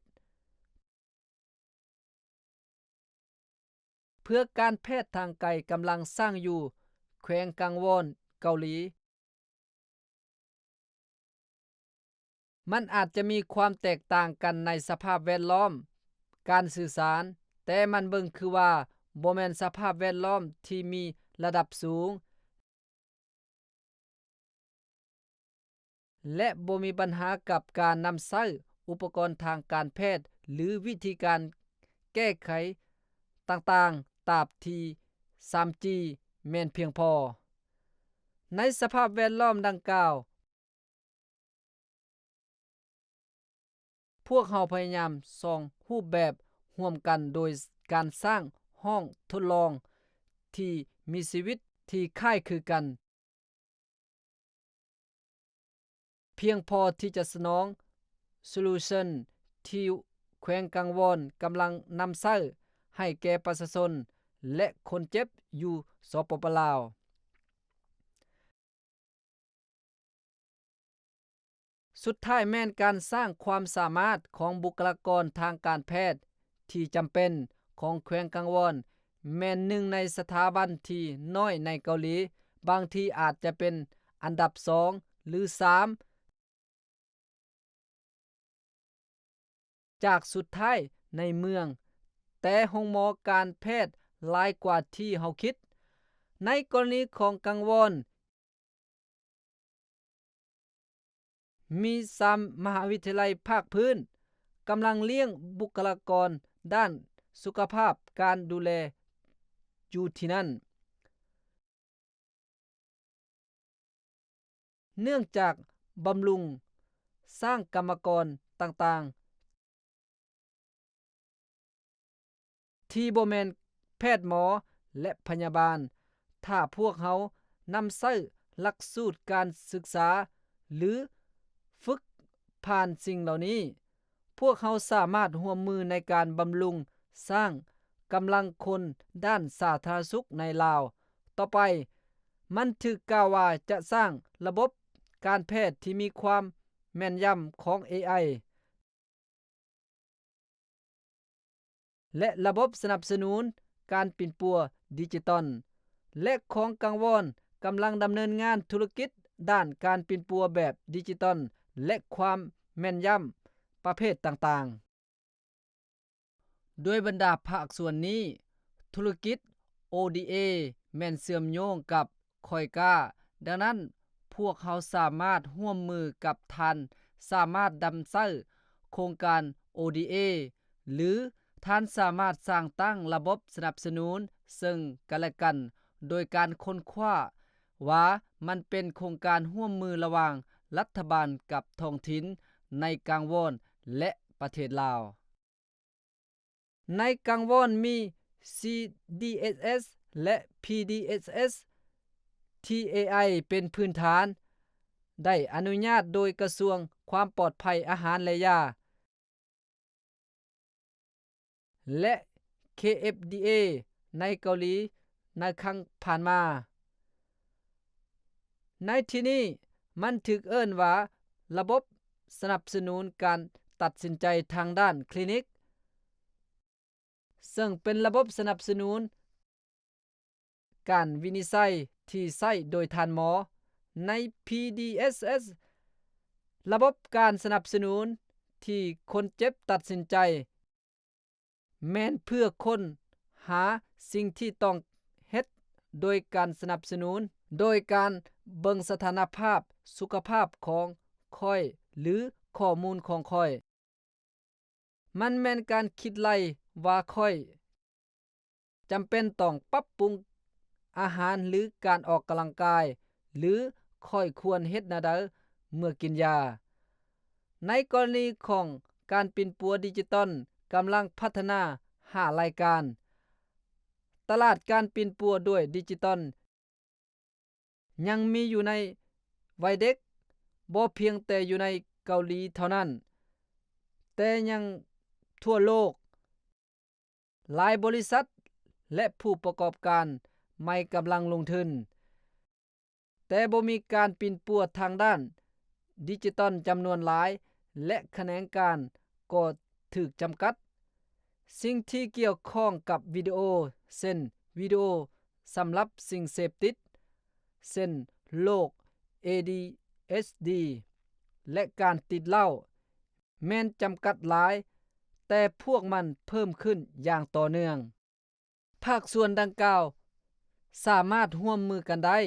ເພື່ອການແພດທາງໄກກຳລັງສ້າງຢູ່ແຂວງກາງວອນເກົາຫຼີ. ມັນອາດຈະມີຄວາມແຕກຕ່າງກັນໃນສະພາບແວດລ້ອມການສື່ສານ, ແຕ່ມັນເບິ່ງຄືວ່າບໍ່ແມ່ນສະພາບແວດລ້ອມທີ່ມີລະດັບສູງ. ແລະ ບໍ່ມີບັນຫາກັບການນຳໃຊ້ອຸປະກອນທາງການແພດ ຫຼື ວິທີການແກ້ໄຂຕ່າງໆ ຕາບທີ່ສາມຈີແມ່ນພຽງພໍ. ໃນສະພາບແວດລ້ອມດັ່ງກ່າວ, ພວກເຮົາພະຍາຍາມສ້າງຮູບແບບຮ່ວມກັນໂດຍການສ້າງຫ້ອງທົດລອງທີ່ມີຊີວິດທີ່ຄ້າຍຄືກັນ ພຽງພໍທີ່ຈະສະໜອງໂຊລູຊັນທີ່ແຂວງກາງວອນກຳລັງນຳໃຊ້ໃຫ້ແກ່ປະຊາຊົນ ແລະ ຄົນເຈັບຢູ່ ສປປ ລາວ. ສຸດທ້າຍແມ່ນການສ້າງຄວາມສາມາດຂອງບຸກຄະລາກອນທາງການແພດທີ່ຈຳເປັນຂອງແຂວງກັງວອນ, ແມ່ນໜຶ່ງໃນສະຖາບັນທີ່ນ້ອຍໃນເກົາຫຼີ, ບາງທີອາດຈະເປັນອັນດັບສອງ ຫຼື ສາມ ຈາກສຸດທ້າຍໃນເມືອງ, ແຕ່ໂຮງໝໍການແພດຫຼາຍກວ່າທີ່ເຮົາຄິດ. ໃນກໍລະນີຂອງກັງວອນ, ມີສາມມະຫາວິທະຍາໄລພາກພື້ນກຳລັງລ້ຽງບຸກຄະລາກອນດ້ານສຸຂະພາບການດູແລຢູ່ທີ່ນັ້ນ. ເນື່ອງຈາກບຳລຸງສ້າງກຳມະກອນຕ່າງໆ ທີ່ບໍ່ແມ່ນແພດໝໍ ແລະ ພະຍາບານ, ຖ້າພວກເຮົານຳໃຊ້ຫຼັກສູດການສຶກສາ ຫຼື ຝຶກຜ່ານສິ່ງເຫຼົ່ານີ້, ພວກເຮົາສາມາດຮ່ວມມືໃນການບຳລຸງສ້າງກຳລັງຄົນດ້ານສາທາລະນະສຸກໃນລາວ. ຕໍ່ໄປ, ມັນຖືກກ່າວວ່າຈະສ້າງລະບົບການແພດທີ່ມີຄວາມແມ່ນຢຳຂອງເອໄອ ແລະ ລະບົບສະໜັບສະໜູນການປິ່ນປົວດິຈິຕອນ ແລະ ຂອງກັງວອນກຳລັງດຳເນີນງານທຸລະກິດດ້ານການປິ່ນປົວແບບດິຈິຕອນ ແລະ ຄວາມແມ່ນຢຳປະເພດຕ່າງໆ. ດ້ວຍບັນດາພາກສ່ວນນີ້, ທຸລະກິດ ໂອດີເອ ແມ່ນເຊື່ອມໂຍງກັບ ຂ້ອຍກ້າ. ດັ່ງນັ້ນ, ພວກເຮົາສາມາດຮ່ວມມືກັບທ່ານ, ສາມາດນຳໃຊ້ໂຄງການ ໂອດີເອ ຫຼື ທ່ານສາມາດສ້າງຕັ້ງລະບົບສະໜັບສະໜູນເຊິ່ງກັນແລະກັນ ໂດຍການຄົ້ນຄວ້າວ່າມັນເປັນໂຄງການຮ່ວມມືລະຫວ່າງລັດຖະບານກັບທ້ອງຖິ່ນໃນກາງວອນ ແລະ ປະເທດລາວ. ໃນກາງວອນມີ ຊີດີເອສເອສ ແລະ ພີດີເອສເອສ ທີ່ເອໄອເປັນພື້ນຖານ ໄດ້ອະນຸຍາດໂດຍກະຊວງຄວາມປອດໄພອາຫານ ແລະ ຢາ ແລະ ເຄເອັບດີເອ ໃນເກົາຫຼີໃນຄັ້ງຜ່ານມາ. ໃນທີ່ນີ້, ມັນຖືກເອີ້ນວ່າລະບົບສະໜັບສະໜູນການຕັດສິນໃຈທາງດ້ານຄລີນິກ, ເຊິ່ງເປັນລະບົບສະໜັບສະໜູນການວິນິດໄສທີ່ໃຊ້ໂດຍທ່ານໝໍ. ໃນ ພີດີເອສເອສ, ລະບົບການສະໜັບສະໜູນທີ່ຄົນເຈັບຕັດສິນໃຈ ແມ່ນເພື່ອຄົ້ນຫາສິ່ງທີ່ຕ້ອງເຮັດໂດຍການສະໜັບສະໜູນ, ໂດຍການເບິ່ງສະຖານະພາບສຸຂະພາບຂອງຂ້ອຍ ຫຼື ຂໍ້ມູນຂອງຂ້ອຍ. ມັນແມ່ນການຄິດໄລ່ວ່າຂ້ອຍຈຳເປັນຕ້ອງປັບປຸງອາຫານ ຫຼື ການອອກກຳລັງກາຍ ຫຼື ຂ້ອຍຄວນເຮັດແນວໃດເມື່ອກິນຢາ. ໃນກໍລະນີຂອງການປິ່ນປົວດິຈິຕອນກຳລັງພັດທະນາຫ້າລາຍການ, ຕະຫຼາດການປິ່ນປົວດ້ວຍດິຈິຕອນຍັງມີຢູ່ໃນໄວເດັກ, ບໍ່ພຽງແຕ່ຢູ່ໃນເກົາຫຼີເທົ່ານັ້ນ, ແຕ່ຍັງທົ່ວໂລກ. ຫຼາຍບໍລິສັດ ແລະ ຜູ້ປະກອບການໃໝ່ກຳລັງລົງທຶນ, ແຕ່ບໍ່ມີການປິ່ນປົວທາງດ້ານດິຈິຕອນຈຳນວນຫຼາຍ ແລະ ຂະແໜງການກໍຖືກຈຳກັດ. ສິ່ງທີ່ກ່ຽວຂ້ອງກັບວິດີໂອ ເຊັ່ນ ວິດີໂອສຳລັບສິ່ງເສບຕິດ ເຊັ່ນ ໂລກ ເອດີເອັດຊ໌ດີ ແລະ ການຕິດເຫຼົ້າ ແມ່ນຈຳກັດຫຼາຍ, ແຕ່ພວກມັນເພີ່ມຂຶ້ນຢ່າງຕໍ່ເນື່ອງ. ພາກສ່ວນດັ່ງກ່າວສາມາດຮ່ວມມືກັນໄດ້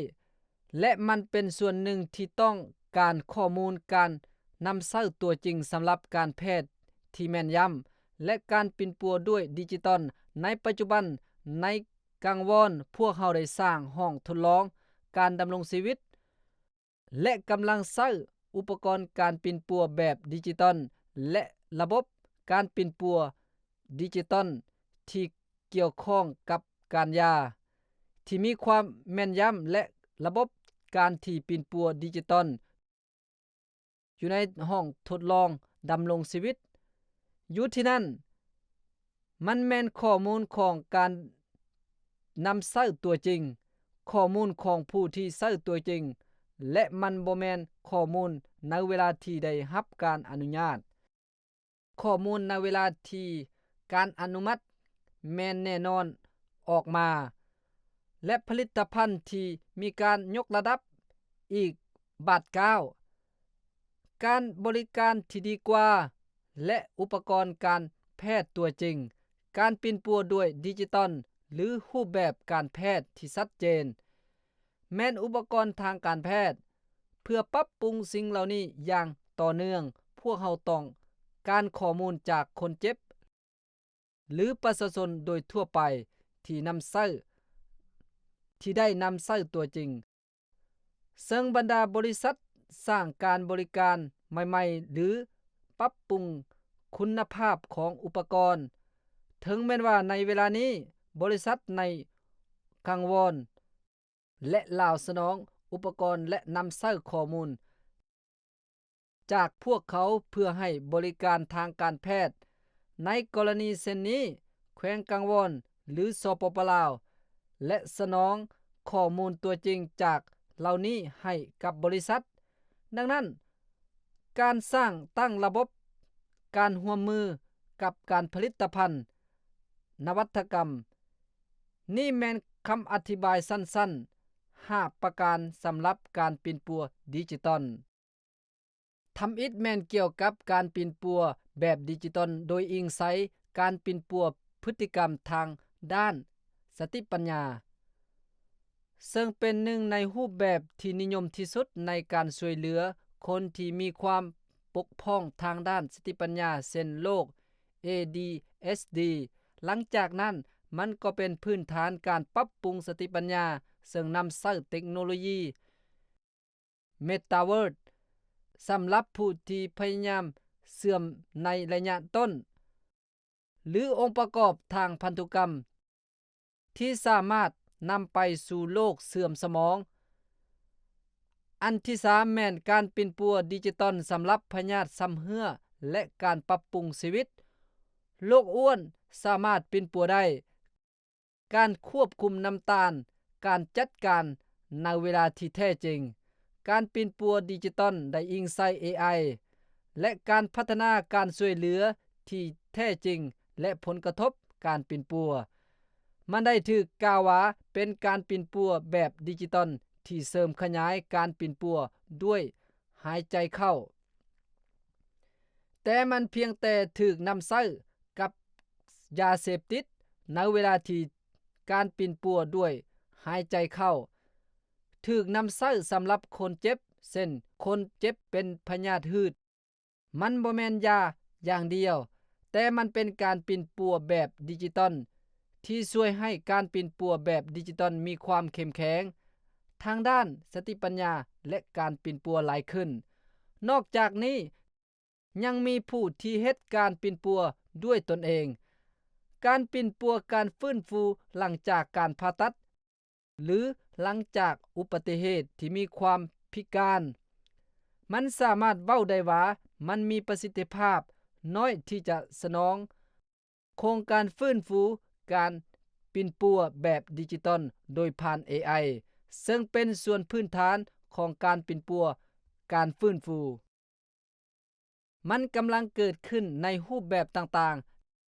ແລະ ມັນເປັນສ່ວນໜຶ່ງທີ່ຕ້ອງການຂໍ້ມູນການນຳໃຊ້ຕົວຈິງສຳລັບການແພດທີ່ແມ່ນຢຳ ແລະ ການປິ່ນປົວດ້ວຍດິຈິຕອນ. ໃນປັດຈຸບັນ, ໃນກາງວອນ, ພວກເຮົາໄດ້ສ້າງຫ້ອງທົດລອງການດຳລົງຊີວິດ ແລະ ກຳລັງໃຊ້ອຸປະກອນການປິ່ນປົວແບບດິຈິຕອນ ແລະ ລະບົບການປິ່ນປົວດິຈິຕອນທີ່ກ່ຽວຂ້ອງກັບການຢາ ທີ່ມີຄວາມແມ່ນຢຳ ແລະ ລະບົບການທີ່ປິ່ນປົວດິຈິຕອນ ຢູ່ໃນຫ້ອງທົດລອງດຳລົງຊີວິດ. ຢູ່ທີ່ນັ້ນ, ມັນແມ່ນຂໍ້ມູນຂອງການນຳໃຊ້ຕົວຈິງ, ຂໍ້ມູນຂອງຜູ້ທີ່ໃຊ້ຕົວຈິງ, ແລະ ມັນບໍ່ແມ່ນຂໍ້ມູນໃນເວລາທີ່ໄດ້ຮັບການອະນຸຍາດ. ຂໍ້ມູນໃນເວລາທີ່ການອະນຸມັດແມ່ນແນ່ນອນອອກມາ ແລະ ຜະລິດຕະພັນທີ່ມີການຍົກລະດັບອີກບາດກ້າວ, ການບໍລິການທີ່ດີກວ່າ ແລະ ອຸປະກອນການແພດຕົວຈິງ, ການປິ່ນປົວດ້ວຍດິຈິຕອນ ຫຼື ຮູບແບບການແພດທີ່ຊັດເຈນ ແມ່ນອຸປະກອນທາງການແພດ. ເພື່ອປັບປຸງສິ່ງເຫຼົ່ານີ້ຢ່າງຕໍ່ເນື່ອງ, ພວກເຮົາຕ້ອງການຂໍ້ມູນຈາກຄົນເຈັບ ຫຼື ປະຊາຊົນໂດຍທົ່ວໄປທີ່ນຳໃຊ້, ທີ່ໄດ້ນຳໃຊ້ຕົວຈິງ. ເຊິ່ງບັນດາບໍລິສັດສ້າງການບໍລິການໃໝ່ໆ ຫຼື ປັບປຸງຄຸນນະພາບຂອງອຸປະກອນ, ເຖິງແມ່ນວ່າໃນເວລານີ້ບໍລິສັດໃນກັງວອນ ແລະ ລາວສະໜອງອຸປະກອນ ແລະ ນຳໃຊ້ຂໍ້ມູນຈາກພວກເຂົາເພື່ອໃຫ້ບໍລິການທາງການແພດ. ໃນກໍລະນີເຊັ່ນນີ້, ແຂວງກັງວອນ ຫຼື ສປປ ລາວ ແລະ ສະໜອງຂໍ້ມູນຕົວຈິງຈາກເຫຼົ່ານີ້ໃຫ້ກັບບໍລິສັດ. ດັ່ງນັ້ນ, ການສ້າງຕັ້ງລະບົບການຮ່ວມມືກັບການຜະລິດຕະພັນນະວັດຕະກຳ, ນີ້ແມ່ນຄຳອະທິບາຍສັ້ນໆ ຫ້າປະການສຳລັບການປິ່ນປົວດິຈິຕອນ. ທຳອິດແມ່ນກ່ຽວກັບການປິ່ນປົວແບບດິຈິຕອນໂດຍອີງໃສ່ການປິ່ນປົວພຶດຕິກຳທາງດ້ານສະຕິປັນຍາ, ເຊິ່ງເປັນໜຶ່ງໃນຮູບແບບທີ່ນິຍົມທີ່ສຸດໃນການຊ່ວຍເຫຼືອຄົນທີ່ມີຄວາມບົກຜ່ອງທາງດ້ານສະຕິປັນຍາ ເຊັ່ນໂລກ ເອດີເອັດດີ. ຫຼັງຈາກນັ້ນ, ມັນກໍເປັນພື້ນຖານການປັບປຸງສະຕິປັນຍາ, ເຊິ່ງນຳໃຊ້ເຕັກໂນໂລຢີ Metaverse ສຳລັບຜູ້ທີ່ພະຍາຍາມເສື່ອມໃນໄລຍະຕົ້ນ ຫຼື ອົງປະກອບທາງພັນທຸກຳທີ່ສາມາດນຳໄປສູ່ໂລກເສື່ອມສະໝອງ. ອັນທີສາມແມ່ນການປິ່ນປົວດິຈິຕອນສຳລັບພະຍາດຊຳເຮື້ອ ແລະ ການປັບປຸງຊີວິດ. ໂລກອ້ວນສາມາດປິ່ນປົວໄດ້. ການຄວບຄຸມນ້ຳຕານ, ການຈັດການໃນເວລາທີ່ແທ້ຈິງ, ການປິ່ນປົວດິຈິຕອນໄດ້ອີງໃສ່ເອໄອ ແລະ ການພັດທະນາການຊ່ວຍເຫຼືອທີ່ແທ້ຈິງ ແລະ ຜົນກະທົບການປິ່ນປົວ. ມັນໄດ້ຖືກກ່າວວ່າເປັນການປິ່ນປົວແບບດິຈິຕອນທີ່ເສີມຂະຫຍາຍການປິ່ນປົວດ້ວຍຫາຍໃຈເຂົ້າ. ແຕ່ມັນພຽງແຕ່ຖືກນຳໃຊ້ກັບຢາເສບຕິດໃນເວລາທີ່ການປິ່ນປົວດ້ວຍຫາຍໃຈເຂົ້າຖືກນຳໃຊ້ສຳລັບຄົນເຈັບ, ເຊັ່ນ ຄົນເຈັບເປັນພະຍາດຫືດ. ມັນບໍ່ແມ່ນຢາຢ່າງດຽວ, ແຕ່ມັນເປັນການປິ່ນປົວແບບດິຈິຕອນທີ່ຊ່ວຍໃຫ້ການປິ່ນປົວແບບດິຈິຕອນມີຄວາມເຂັ້ມແຂງທາງດ້ານສະຕິປັນຍາ ແລະ ການປິ່ນປົວຫຼາຍຂຶ້ນ. ນອກຈາກນີ້, ຍັງມີຜູ້ທີ່ເຮັດການປິ່ນປົວດ້ວຍຕົນເອງ. ການປິ່ນປົວການຟື້ນຟູຫຼັງຈາກການຜ່າຕັດ ຫຼື ຫຼັງຈາກອຸບັດຕິເຫດທີ່ມີຄວາມພິການ. ມັນສາມາດເວົ້າໄດ້ວ່າມັນມີປະສິດທິພາບນ້ອຍທີ່ຈະສະໜອງໂຄງການຟື້ນຟູການປິ່ນປົວແບບດິຈິຕອນໂດຍຜ່ານເອໄອ, ເຊິ່ງເປັນສ່ວນພື້ນຖານຂອງການປິ່ນປົວການຟື້ນຟູ. ມັນກຳລັງເກີດຂຶ້ນໃນຮູບແບບຕ່າງ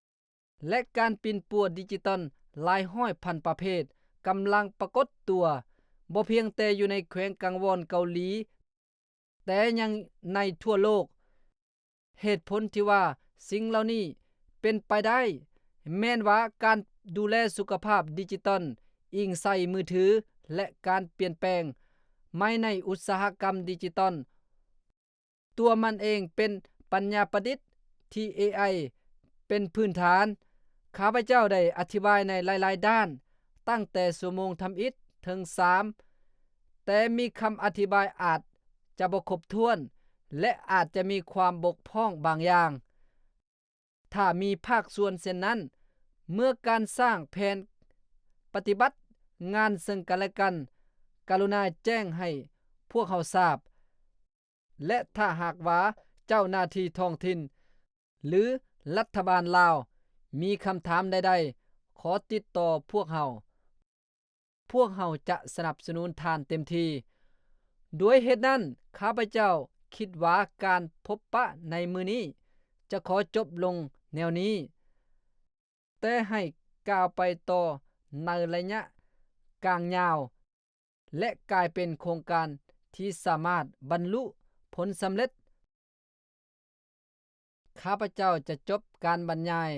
ໆ ແລະ ການປິ່ນປົວດິຈິຕອນຫຼາຍຮ້ອຍພັນປະເພດກຳລັງປາກົດຕົວ, ບໍ່ພຽງແຕ່ຢູ່ໃນແຂວງກັງວອນເກົາຫຼີ, ແຕ່ຍັງໃນທົ່ວໂລກ. ເຫດຜົນທີ່ວ່າສິ່ງເຫຼົ່ານີ້ເປັນໄປໄດ້ ແມ່ນວ່າການດູແລສຸຂະພາບດິຈິຕອນ, ອີງໃສ່ມືຖື ແລະ ການປ່ຽນແປງໃໝ່ໃນອຸດສາຫະກຳດິຈິຕອນ. ຕົວມັນເອງເປັນປັນຍາປະດິດທີ່ເອໄອເປັນພື້ນຖານ. ຂ້າພະເຈົ້າໄດ້ອະທິບາຍໃນຫຼາຍໆດ້ານ, ຕັ້ງແຕ່ຊົ່ວໂມງທຳອິດເຖິງສາມ, ແຕ່ມີຄຳອະທິບາຍອາດຈະບໍ່ຄົບຖ້ວນ ແລະ ອາດຈະມີຄວາມບົກຜ່ອງບາງຢ່າງ. ຖ້າມີພາກສ່ວນເຊັ່ນນັ້ນ, ເມື່ອການສ້າງແຜນປະຕິບັດງານເຊິ່ງກັນແລະກັນ, ກະລຸນາແຈ້ງໃຫ້ພວກເຮົາຊາບ. ແລະ ຖ້າຫາກວ່າເຈົ້າໜ້າທີ່ທ້ອງຖິ່ນ ຫຼື ລັດຖະບານລາວມີຄຳຖາມໃດໆ, ຂໍຕິດຕໍ່ພວກເຮົາ. ພວກເຮົາຈະສະໜັບສະໜູນທ່ານເຕັມທີ່. ດ້ວຍເຫດນັ້ນ, ຂ້າພະເຈົ້າຄິດວ່າການພົບປະໃນມື້ນີ້ຈະຂໍຈົບລົງແນວນີ້, ແຕ່ໃຫ້ກ້າວໄປຕໍ່ໃນໄລຍະກາງຍາວ ແລະ ກາຍເປັນໂຄງການທີ່ສາມາດບັນລຸຜົນສຳເລັດ. ຂ້າພະເຈົ້າຈະຈົບການບັນຍາຍ,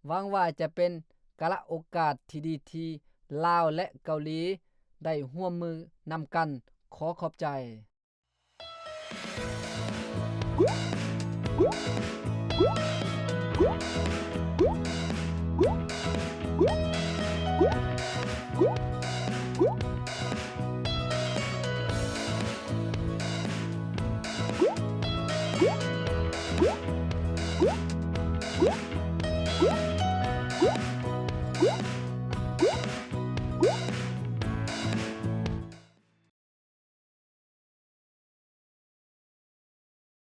ຫວັງວ່າຈະເປັນກາລະໂອກາດທີ່ດີທີ່ລາວ ແລະ ເກົາຫຼີໄດ້ຮ່ວມມືນຳກັນ. ຂໍຂອບໃຈ.